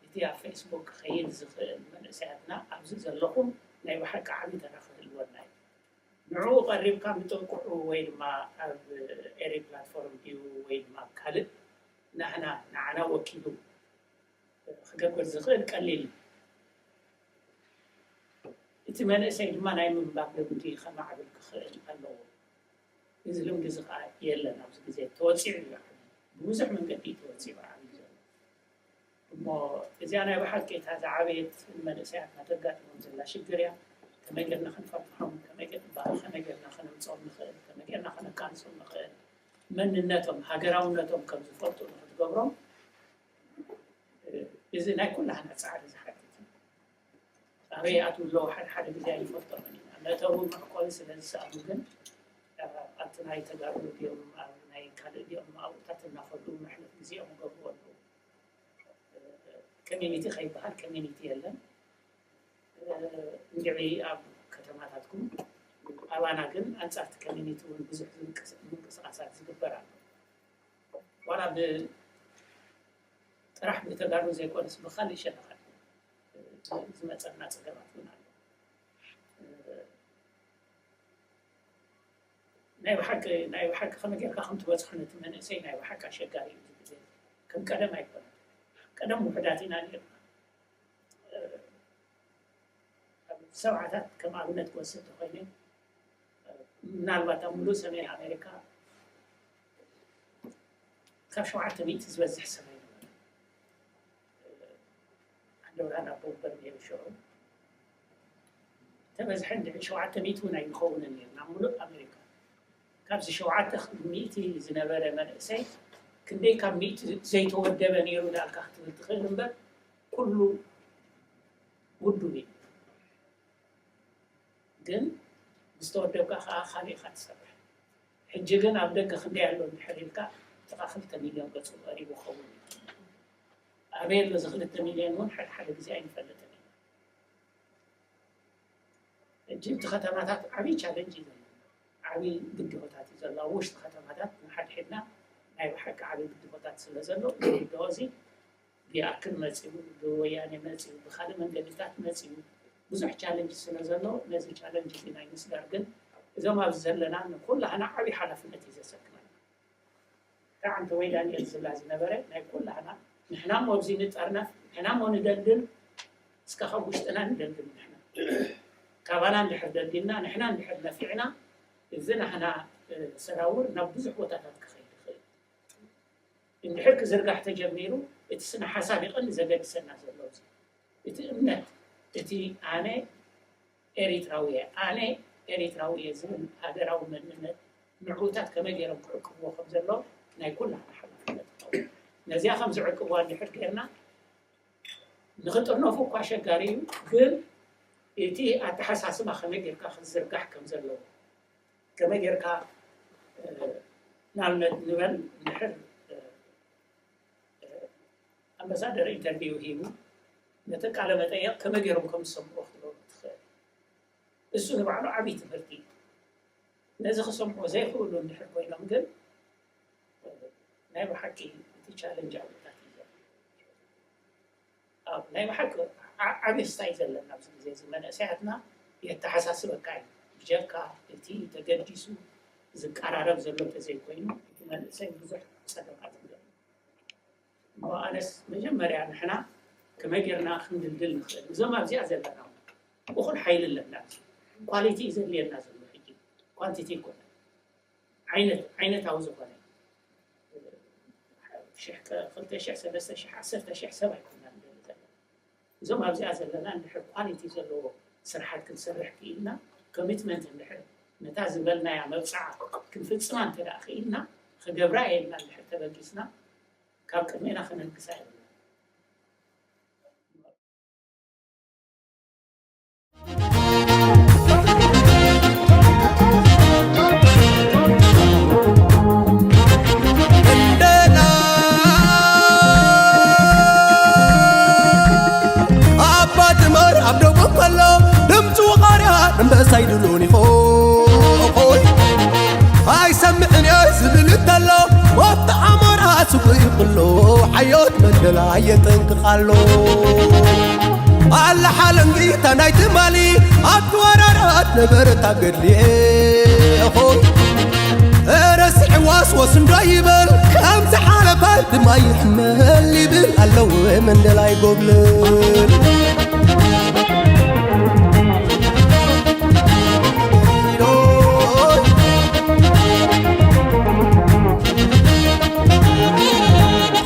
እቲ ኣብ ፌስቡክ ክኸይድ ዝኽእል መንእሰያትና ኣብዚ ዘለኹም ናይ ብሓቂ ዓብዪ ተራ ክህልወና እዩ ንዕኡ ቀሪብካ ምጥንቁዑ ወይ ድማ ኣብ ኤሪ ፕላትፎርም ድዩ ወይ ድማ ኣብ ካልእ ናህና ንዓና ወኪሉ ክገብር ዝኽእል ቀሊል እዩ እቲ መንእሰይ ድማ ናይ ምንባብ ልምዲ ከማዕብል ክኽእል ኣለዎ እዚ ልምዲ እዚ ከዓ የለን ኣብዚ ግዜ ተወፂዑ እዩ ዓብዩ ብብዙሕ መንገዲ እዩ ተወፂኡ ዓብዩ ዘሎ እሞ እዚኣ ናይ ብሓቂ እታ ዝዓበየት ንመንእሰያትና ተጋጥሞም ዘላ ሽግር እያ ከመይ ጌርና ክንፈትሖም ከመይ ጌርና ከነምፅኦም ንኽእል ከመይ ጌርና ከነቃልሶም ንኽእል መንነቶም ሃገራውነቶም ከም ዝፈልጡ ንክትገብሮም እዚ ናይ ኩላህና ፃዕሪ ዝሓትት እዩ። ኣበይ ይኣትዉ ኣለዉ ሓደ ሓደ ግዜ ኣይንፈልጦምን ኢና። መእተዊ መዕቆቢ ስለ ዝሰኣኑ ግን ኣብቲ ናይ ተጋሩ ድዮም ኣብ ናይ ካልእ ድዮም ኣብኡታት እናኸዱ መሕለፍ ግዜኦም ይገብሩ ኣለዉ። ኮሚኒቲ ከይበሃል ኮሚኒቲ የለን። እንድዒ ኣብ ከተማታትኩም ኣባና ግን ኣንጻርቲ ኮሚኒቲ እውን ብዙሕ ምንቅስቃሳት ዝግበር ኣሎ። ዋላ ብ ጥራሕ ብተጋሩ ዘይኮነስ ብካሊእ ሸነኻት ዝመፀና ፀገማት እውን ኣሎ። ናይ ብሓቂ ናይ ብሓቂ ከመይ ጌርካ ከም ትበፅሖ ነቲ መንእሰይ ናይ ብሓቂ ኣሸጋሪ እዩ ግዜ ከም ቀደም ኣይኮነን ቀደም ውሕዳት ኢና ነርና ኣብ ሰብዓታት ከም ኣብነት ክወስድ ተኮይነ ምናልባት ኣብ ሙሉእ ሰሜን ኣሜሪካ ካብ ሸውዓተ ሚእቲ ዝበዝሕ ሰብ ኣይነበረ ኣንደውራን ኣቦ ወንበር ነይሩ ሽዑ ተበዝሐ እንድዒ ሸውዓተ ሚእቲ እውን ኣይንኸውንን ነርና ኣብ ሙሉእ ኣሜሪካ ካብዚ ሸውዓተ ክሳብ ሚእቲ ዝነበረ መንእሰይ ክንደይ ካብ ሚእቲ ዘይተወደበ ነይሩ ዳልካ ክትብል ትኽእል እምበር፣ ኩሉ ውዱብ እዩ። ግን ምስ ተወደብካ ከዓ ካልእ ኢኻ ትሰርሕ። ሕጂ ግን ኣብ ደገ ክንደይ ኣሎ እንድሕር ኢልካ፣ ጥቓ ክልተ ሚልዮን ገጹ ቀሪቡ ክኸውን እዩ። ኣበይ ኣሎ እዚ ክልተ ሚልዮን እውን ሓደ ሓደ ግዜ ኣይንፈልጥን ኢና። ሕጂ እቲ ከተማታት ዓብዪ ቻለንጅ እዩ ዘሎ። ዓብዪ ብድሆታት እዩ ዘሎ። ኣብ ውሽጢ ከተማታት ንሓድሕድና ናይ ብሓቂ ዓብዪ ብድሆታት ስለ ዘሎ፣ እዚ ብድሆ እዚ ብይኣክል መጺኡ፣ ብወያኔ መጺኡ፣ ብኻልእ መንገድታት መጺኡ፣ ብዙሕ ቻለንጅ ስለ ዘሎ፣ ነዚ ቻለንጅ እዚ ናይ ምስጋር ግን እዞም ኣብዚ ዘለና ንኩላህና ዓብዪ ሓላፍነት እዩ ዘሰክመና። እታ ዓንተ ወይ ዳንኤል ዝብላ ዝነበረ ናይ ኩላህና፣ ንሕና እሞ ኣብዚ ንጠርነፍ፣ ንሕና እሞ ንደልድል፣ እስከ ካብ ውሽጥና ንደልድል ንሕና። ካባና እንድሕር ደልዲልና፣ ንሕና እንድሕር ነፊዕና፣ እዚ ናህና፣ እ፣ ሰራውር ናብ ብዙሕ ቦታታት ክኸይድ ይኽእል። እንድሕር ክዝርጋሕ ተጀሚሩ፣ እቲ ስነ ሓሳብ ይቐንዲ ዘገድሰና ዘሎ እዚ። እቲ እምነት፣ እቲ ኣነ ኤሪትራዊ እየ፣ ኣነ ኤሪትራዊ እየ ዝብል ሃገራዊ መንነት ንዕውታት ከመይ ገይሮም ክዕቅብዎ ከም ዘለዎም ናይ ኩላህና ሓላፍነት ይኸውን። ነዚኣ ከም ዝዕቅብዋ እንድሕር ገይርና፣ ንኽጥርነፉ እኳ ኣሸጋሪ እዩ፣ ግን እቲ ኣተሓሳስባ ከመይ ጌርካ ክዝርጋሕ ከም ዘለዎ፣ ከመይ ጌርካ፣ እ፣ ንኣብነት ንበል እንድሕር፣ እ፣ እ፣ ኣምባሳደር ኢንተርቪው ሂቡ ነቲ ቃለ መጠየቕ ከመይ ጌሮም ከም ዝሰምዕዎ ክትገብሩ ትኽእል። እሱ ንባዕሉ ዓብዪ ትምህርቲ እዩ። ነዚ ክሰምዑ ዘይኽእሉ እንድሕር ኮይኖም ግን፣ ናይ ብሓቂ እቲ ቻለንጅ ዓውታት እዩ ዘሎ። ኣብ ናይ ብሓቂ ዓ-፣ ዓብዪ ክስታይ ዘለና ኣብዚ ግዜ እዚ መንእሰያትና የተሓሳስበካ እዩ። ብጀካ እቲ ተገዲሱ ዝቀራረብ ዘሎ ተዘይኮይኑ፣ እቲ መንእሰይ ብዙሕ ጸገማት ኣለዎ። እሞ ኣነስ መጀመርያ ንሕና ከመይ ጌርና ክንድልድል ንኽእል? እዞም ኣብዚኣ ዘለና እኹል ሓይሊ ኣለና። ኳሊቲ እዩ ዘድልየና ዘሎ ሕጂ፣ ኳንቲቲ ኣይኮነን። ዓይነት፣ ዓይነታዊ ዝኾነ ሽሕ፣ ክልተ ሽሕ፣ ሰለስተ ሽሕ፣ ዓሰርተ ሽሕ ሰብ ኣይኮንና ንደሊ ዘለና። እዞም ኣብዚኣ ዘለና እንድሕር ኳሊቲ ዘለዎ ስራሓት ክንሰርሕ ክኢልና፣ ኮሚትመንት እንድሕር ነታ ዝበልናያ መብጽዓ ክንፍጽማ እንተ ደኣ ክኢልና፣ ክገብራ እየ ኢልና እንድሕር ተበጊስና፣ ካብ ቅድሜና ክነግሳ የብልና። ኣባ ድመር ኣብ ደቡብ ከሎ ድምፂ ወቓርያ እምበሳ ይድሉን ይኾን። ኣይሰምዕን እየ ዝብል እንተሎ ወፍቲ ዓሞራ ስጉ ይቕሎ ሓዮት መደላ የጠንቅቕ ኣሎ። ኣላ ሓለንጊታ ናይ ትማሊ ኣብቲ ወራራት ነበረት ኣብ ገድሊ። ኾይ ረስዕዋስ ወስ እንዶ ይበል ከም ዝሓለፈ ድማ ይሕመል ይብል ኣለዉ መንደላይ ጎብልል።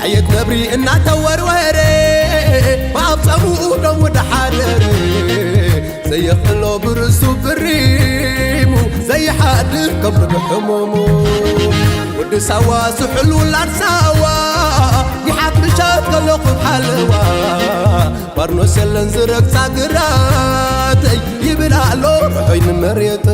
ሓየት ነብሪ እናተወርወረ ብኣፍፀሙ ደው ድሓደረ ዘየኽእሎ ብርእሱ ብሪሙ ዘይሓድር ከብዱ ብሕሙሙ ወዲ ሳዋ ስሑል ውላድ ሳዋ ይሓት ምሻት ከለኹ ሓለዋ ባርኖስ የለን ዝረግፃ ግራተይ ይብል ኣሎ ርሑይ ንመሬት